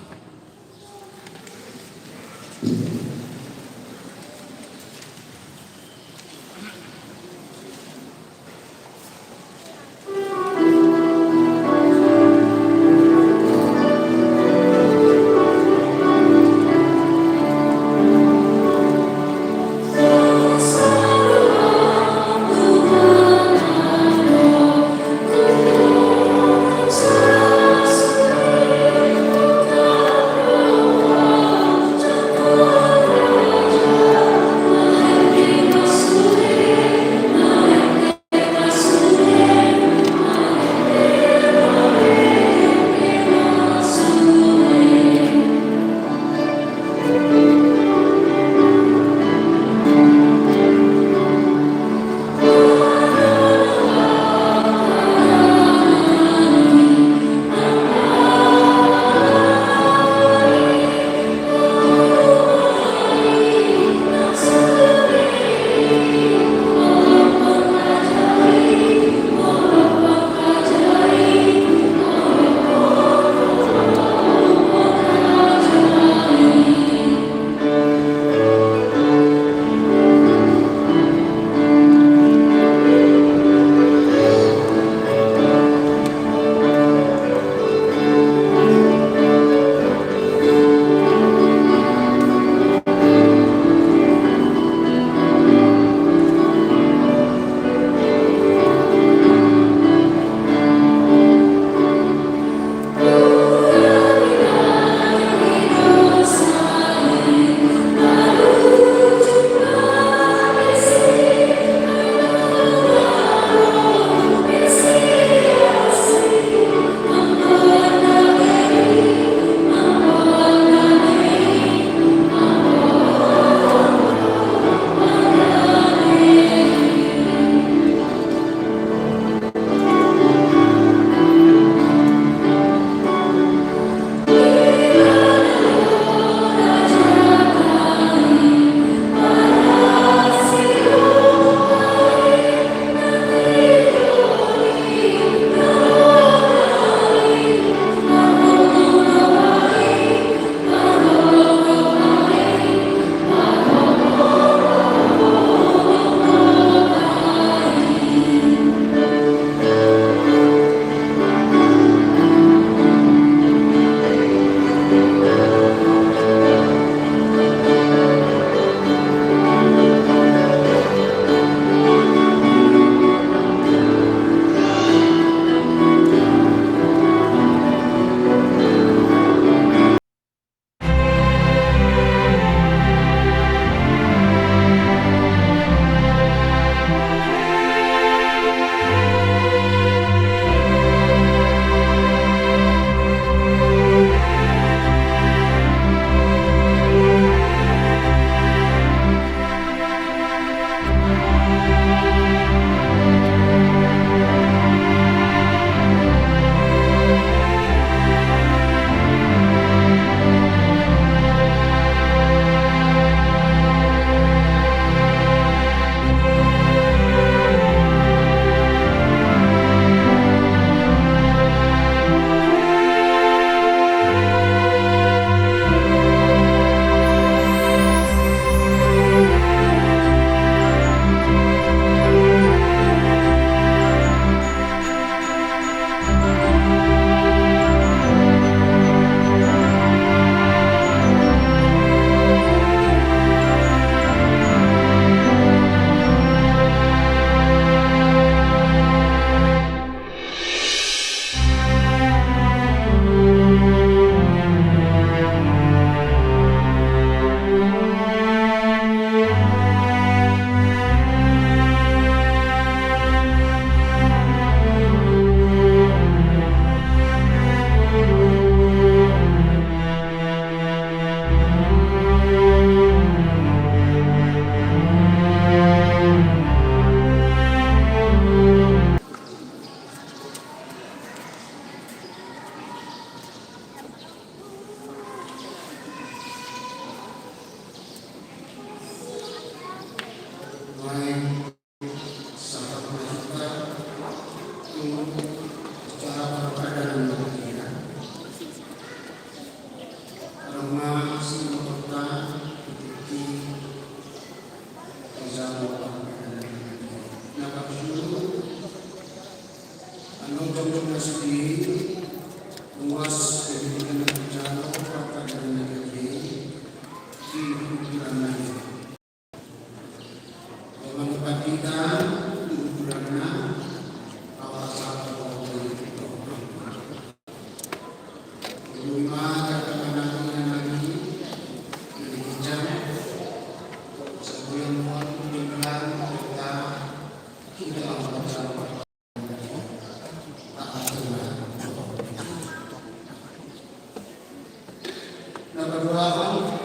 Na paduahon,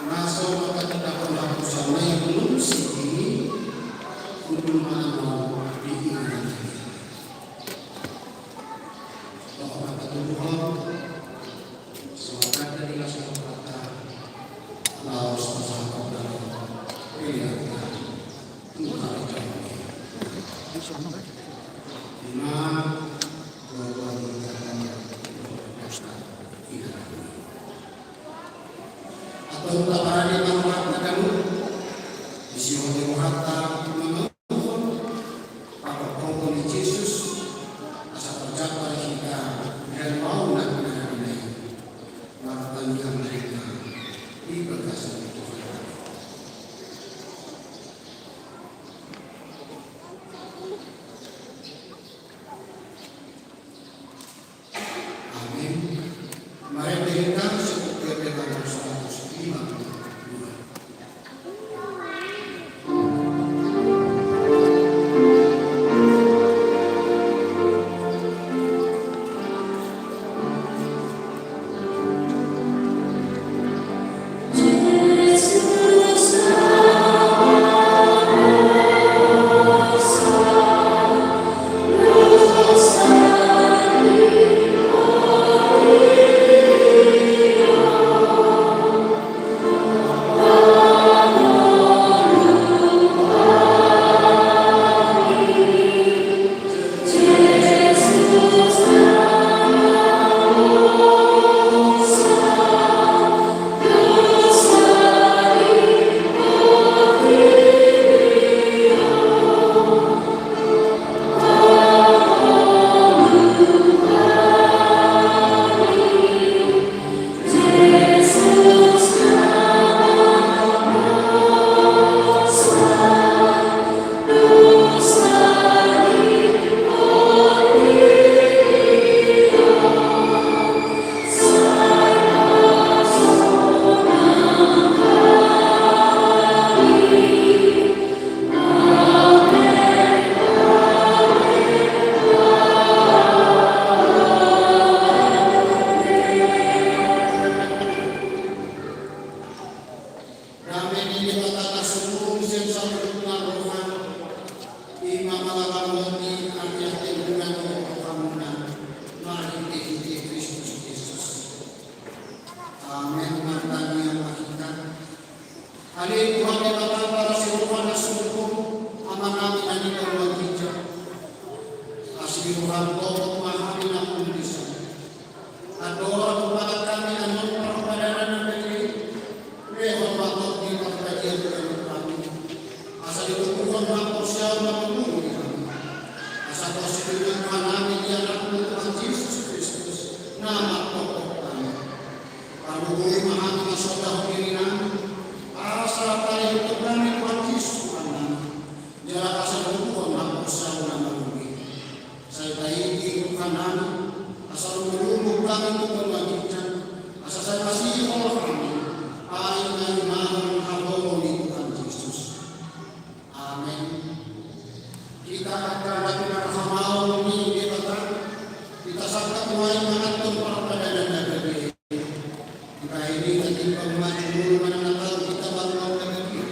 na so mangkatitahon haposan na i, undul sititi, undul ma annon di inganan. Dohot na patuduhon, so mangkatitahon haposan na i, laos pasahathon na i. Pilihan. Antong taparade ma rohanta ganup, disi hot rohanta manganggo pangkorhon ni Jesus, asa tarjampa di hita, di haluaon na pinarade na i, martangiang ma hita di bagasan Tuhan. Amin. Marende hita sian Buku Ende nomor seratus lima puluh dua. Dame ni Debata na sumurung sian saluhutna roha, i ma mangaramoti ateate muna dohot rohamuna, marhitehite Kristus Jesus. Amen. Martangiang ma hita. Ale Tuhan Debata parasi roha na sumurung, Amanami na di banua ginjang. Asi ni roham tongtong ma hami na mangula. Andorang hupasahat hami annon parpadanan na badia i, lehon ma tondi parbadia tu hami, asa ditoguhon haporseaon na marnini hami. Asa tonsi di Tuhan nami, di Anakmu Tuhan Jesus Kristus, na martonggo hami. Pargogoi ma hami na so dahu diri nami, asa talehon hami Tuhan Jesus Tuhan nami, jala asa ditoguhon haporseaon na marnini. Sai taiti Tuhan nami, asa lumobi hami tu banua ginjang, asa sai masihol hami, ai na inganan haholongan ni Tuhan Jesus. Amen. Hita angka na pinarhamaol ni Debata, hita sangkap nuaeng manganhon parpadanan na badia i. Di bahen i tatimbang ma jumolo manang na tau hita marulaon na badia,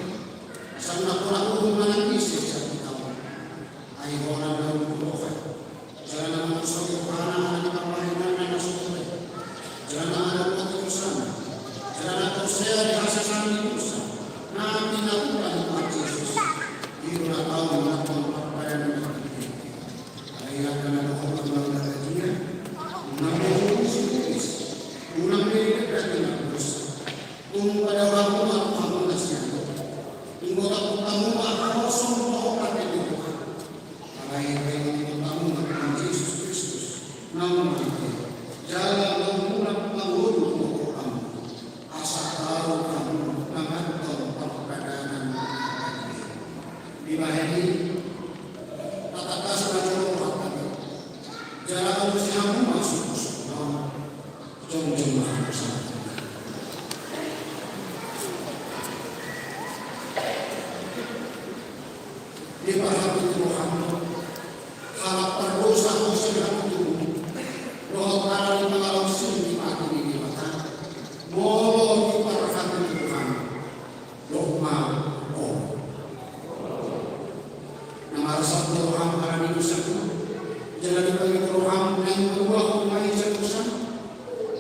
asa unang hona uhum manang ise sian hita on. Ai hona na uli roha, jala na mangurusi rohana ala ni pambahenanna na so tole, jala na mangaramoti dosana, jala na porsea di hasesaan ni dosa na pinatupa ni Tuhan Jesus. I do na tau manganhon parpadanan na badia i. Alai angka na dohot marulaon na badia, unang be diurusi, unang be didekkani na dosa. Tung padaohon hamu ma rohamuna sian Debata. Tung botohon hamu ma holso dohot ate ni roha. Alai taingothon hamu ma Tuhan Jesus Kristus, naung mate, jala naung mulak mangolu tu rohamuna. Asa tau hamu Bahen i, tatangkas ma jolo rohanta be. Jala alusi hamu ma suksuk on. Jongjong ma hamu sahat. Diparhatutu roham, halak pardosa ho sian hamutubu, dohot ala ni pangalaosion ni patu ni Debata, molo diparhatutu roham. Dok ma, olo. Na marsak do roham ala ni dosangku, jala dipangido roham naeng paluahon ma i sian dosam,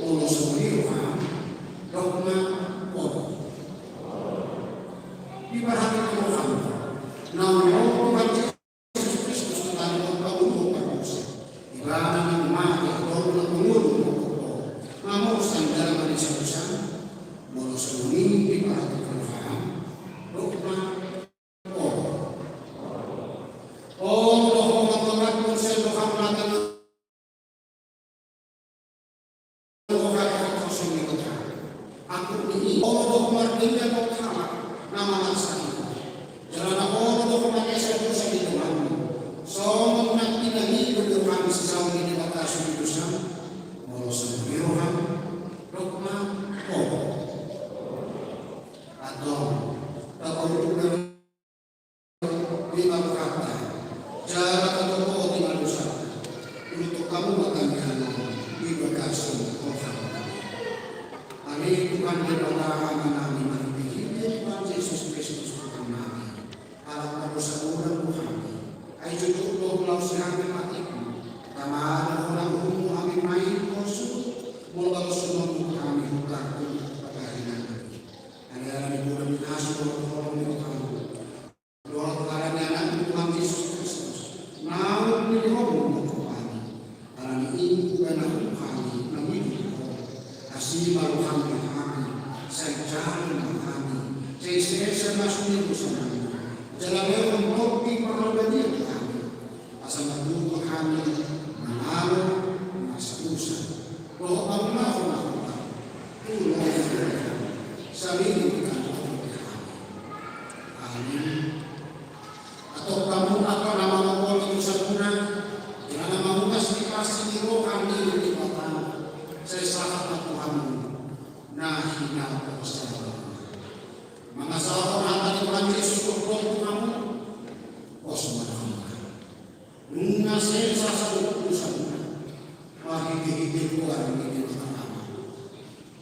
molo songon i roham. Dok ma, olo. Diparhatutu roham, naung ro Tuhan Jesus Kristus tu tano on pangolu pardosa. Ibana na mate, tolu na mangolu mangolu. Mamorsan jala manesa dosam. Molo songon i diparhatutu roham. Dok ma, olo. Olo do ho mangonakhon sian roham na tano on. Olo do ho mardenggan dohot halak na mangasahon. Jala na olo do ho manesa dosa di donganmu. Songon na pinangido do hami sisaor ni Debata sude dosam. Molo songon i roham. Dok ma, olo. Antong, tapaulungan di ma rohanta, jala tatopoon di ma dosanta. Uduthon hamu ma tangiang i di bagasan rohanta. Ale Tuhan Debata Amanami, marhitehite Tuhan Jesus Kristus Tuhannami, halak pardosa godang do hami. Ai jotjot do hulaosi hami patikMu. Tama do hami, hami ma i, molo balosononMu hami, hutartung patahinanami. Alani, alani godang ni asi dohot holong ni rohaMu, dohot alani AnakMu Tuhan Jesus Kristus, naung nilehonMu tu hami. Alani i huganahon hami mangido tu Ho. Asi ma rohaM di hami, sai jalon ma hami, sai sesa ma sude dosanami, jala lehon Tondi Parbadia tu hami. Asa matutu hami mangalo masa dosa dohot mangulahon na hurang. Tulak saleleng ni hami. Amin. Antong hamu angka na mangolu dosamuna, jala na mangulas ni asi ni roha ni Debata, sai sahat ma tu hamu na hinaposan. Mangasahon hata ni Tuhan Jesus dohot tu hamu, pos ma rohamuna. Nunga sesa saluhut dosamuna, marhitehite goar ni Debata Ama,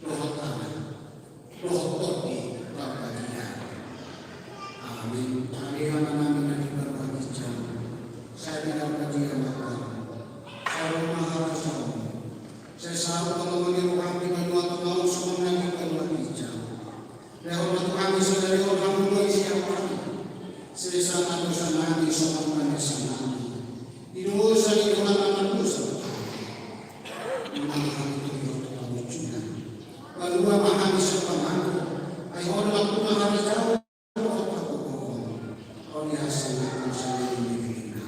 dohot Anak, dohot Tondi Parbadia. Amin. Ale Amanami na di banua ginjang, sai pinarbadia ma goarMu, sai ro ma harajaonMu, sai saut ma lomo ni rohaM di banua tonga on songon na di banua ginjang. Lehon ma tu hami sadari on hangoluan siapari. Sesa ma dosanami songon panesanami di dosa ni dongan na mardosa tu hami. Unang hami togihon tu pangunjunan. Palua ma hami sian pangago. Ai Ho do nampuna harajaon dohot hagogoon, ro di hasangapon saleleng ni lelengna.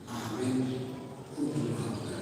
Amin. Hudul hauta.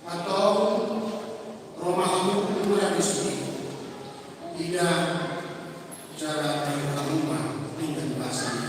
Antong ro ma hamu tu mura ni sude, ida jala na hamu ma denggan basa ni.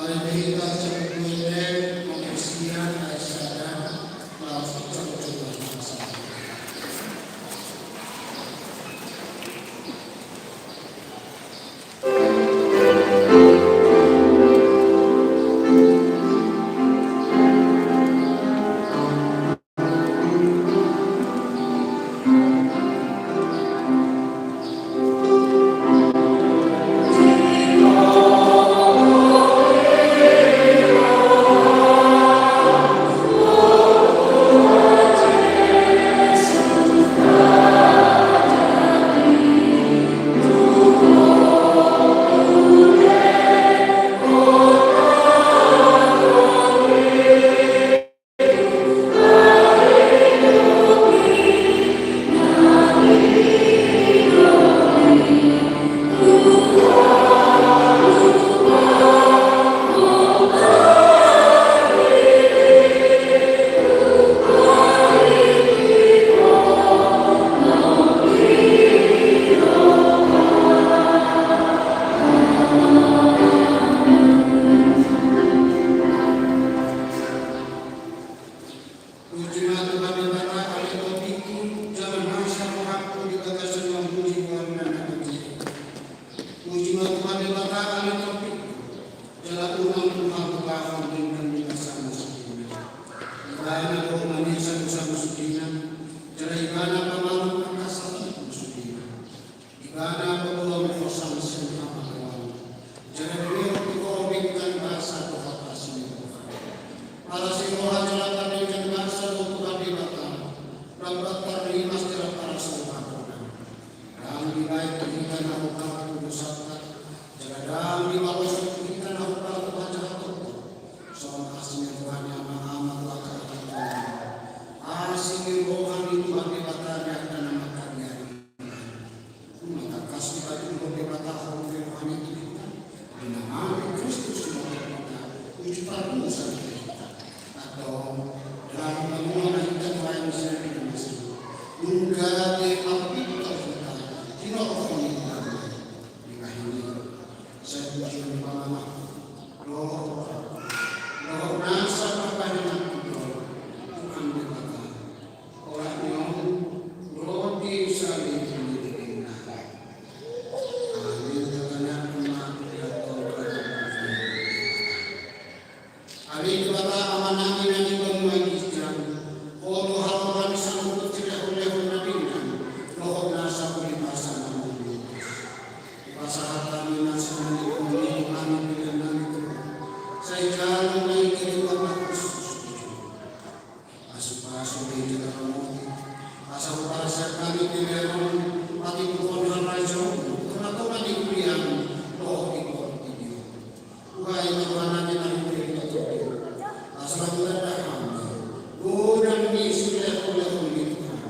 Hita saluhutna, mauliate, mauliate, mauliate. Puji ma Tuhan Debata ale topikku, jala nasa rohangku di bagasan mamuji Ho na naeng. Puji ma Tuhan Debata ale topikku, jala unang Tuhan hubahon denggan ni basana sudena. Ibana do manesa dosamu sudena, jala Ibana pamalum angka sakitmu sudena. Ibana paboa ho sian hamagoan, jala dilehon tu ho denggan basa dohot asi ni roha. Parasi roha jala pardenggan basa do Tuhan Debata, ndang tarrimas jala parasi roha Ho na. Ndang dibaen tu hita na hombar tu dosanta, jala ndang dipaloas tu hita na hombar tu hajahatonta. Songon asi ni roha ni ama-ama tu angka anak-anakna. Asi ni roha ni Tuhan Debata di angka na mangkabiari. Nunga tangkas dipatuduhon Debata holong ni rohana tu hita, di na marhite Kristus Tuhanta, uju pardosa ni hita. Antong, dalan panuan na hita tu aek ni siamun na masa. Nunga gabe marpintor hita, di roha ni Tuhan. Di bagasan i, sai tujuan ni pamanahon dohot, dohot nasa parbahenanku do, Tuhan Debata. Olat ni on, roti saleleng ni lelengna. Amin. Tatangiangkon ma tu Debata. Ale Debata Amanami na di banua ginjang, Ho do haroha ni saluhut silehon-lehon na denggan, dohot nasa uli basa na mauliate. Hupasahat hami nasa na nilehon ni Ho, hami pelean nami tu Ho. Sai jalo ma i kehendak na hushus tu jolom. Pasu-pasu ma i jala ramoti. Asa huparsiap hami pelean on, patupahon harajaon, tonga-tonga ni huria, dohot di portibi on. Hubahen ma rohanami na hurang i tu jolom. Asa lam tanda hami godang ni silehon-lehon ni Tuhan.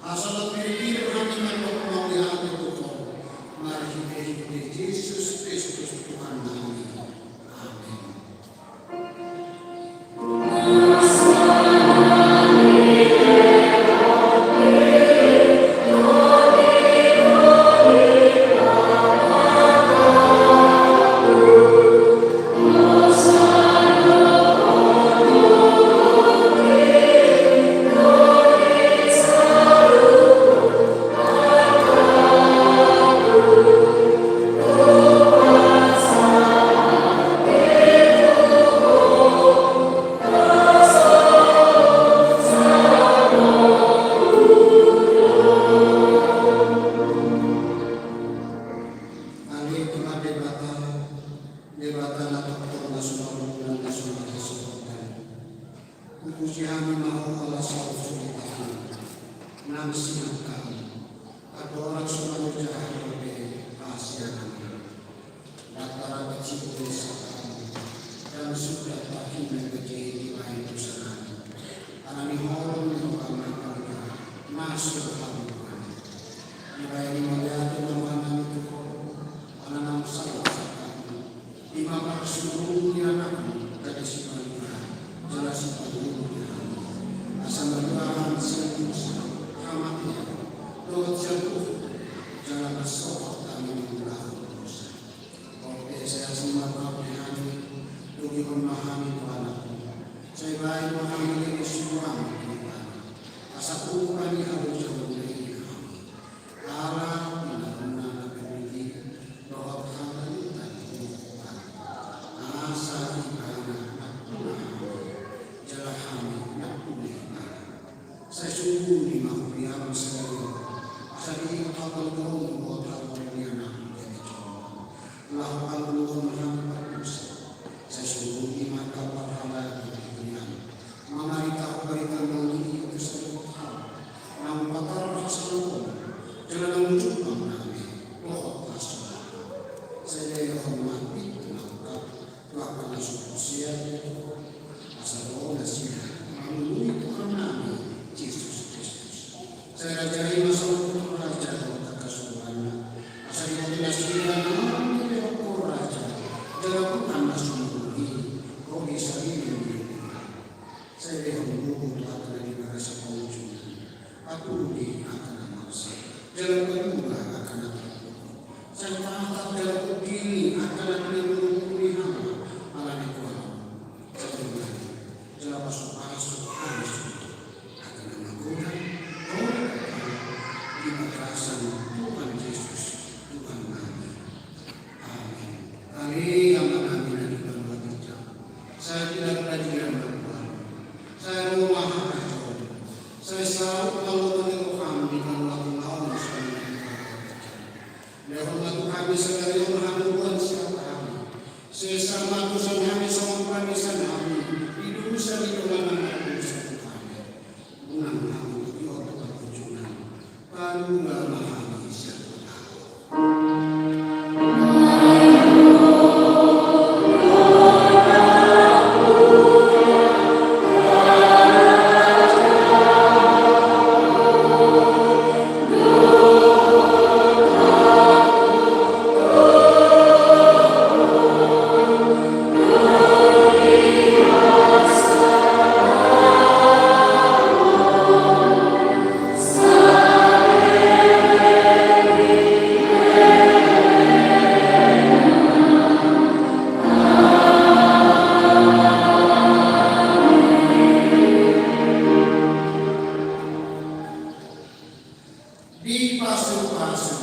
Asa lam pir-pir hami mandok mauliate tu Ho. Marhite-hite Jesus Kristus Tuhannami. Amin. Ale Tuhan Debata, Debata na tortor na so marungunan na so marhasohotan. Hupuji hami ma Ho ala saur so ditangihon, nang sinangkap, andorang so manjojak hami dope hasiangan. Ndang tarabat sibuk ni satanami, ndang suda tarhina gaji dibaen dosanami. Alani holong ni roham na panuhon, na so hami Tuhan. Dibaen i mauliate ma rohanami tu Ho, ala naung salpu satanami. I ma parsurung ni Anakmu, gabe sipalua, jala sipangolu ni hami. Asa malua hami sian dosa, hamatean, dohot sian uhum, jala marsohot hami mangulahon dosa. Dohot pe sai asi ma roham di hami, Nang jumpang nami, lohot na so aha. Sai lehon ma pintu na lengkap, tu angka na so porsea, asa ro nasida mangului Tuhan nami Jesus Kristus. Sai raja i ma songon raja dohot angka suruhanna, asa diboto nasida naung dilehon Ho raja, jala Tuhan na sumurung i, ro di sahali ni Tuhan. Sai lehon buku tu angka na di bagasan pangunjunan. Ampuni angka na masa, jala paluahon angka na tarpukul. Sai tatap jala pogili angka na pinanungkun ni hawa ala ni Tuhan. Sai jala pasupasu angka na magodang, di bagasan Tuhan Jesus, Tuhan nami. Amin. Ale Ama nami na di banua ginjang, sai dilanglangi ma goarMu, sai ro ma harajaonMu, sai saut ma lomo ni rohaM di banua tonga on songon na di banua ginjang. Lehon ma tu hami sadari on hangoluan siapari. Sesa ma dosa nami songon panesanami di dosa ni dongan na mardosa tu hami. Unang hami togihon tu pangunjunan. Paluahon ma hami sian harajaon. Dipasupasu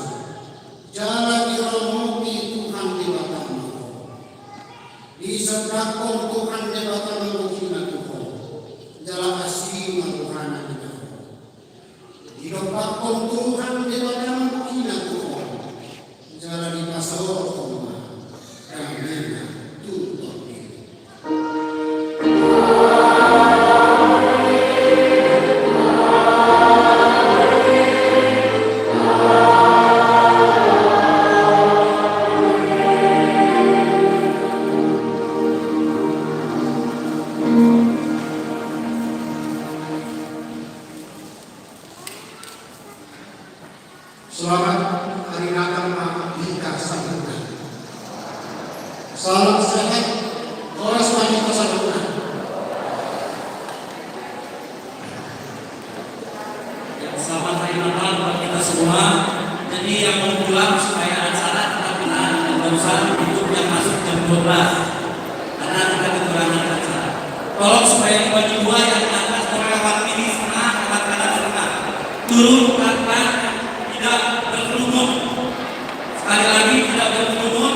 jala diramoti Tuhan Debatama ho. Disondangkon Tuhan Debatama bohina tu ho, jala asi ma rohana di ho. Didompakkon Tuhan Debatama bohina tu ho, jala dipasaorhon ma damena tu tondi. Selamat hari Natal ma di hita saluhutna. Salam sehat, horas ma di hita saluhutna. Ya, selamat hari Natal buat kita semua. Jadi yang mau pulang supaya acara tetap berjalan, dan barusan itu yang masuk jam dua belas. Karena kita kekurangan acara. Tolong supaya dibagi dua, yang atas lewat kiri setengah, lewat kanan setengah. Turun tanpa tidak berkerumun. Sekali lagi, tidak berkerumun,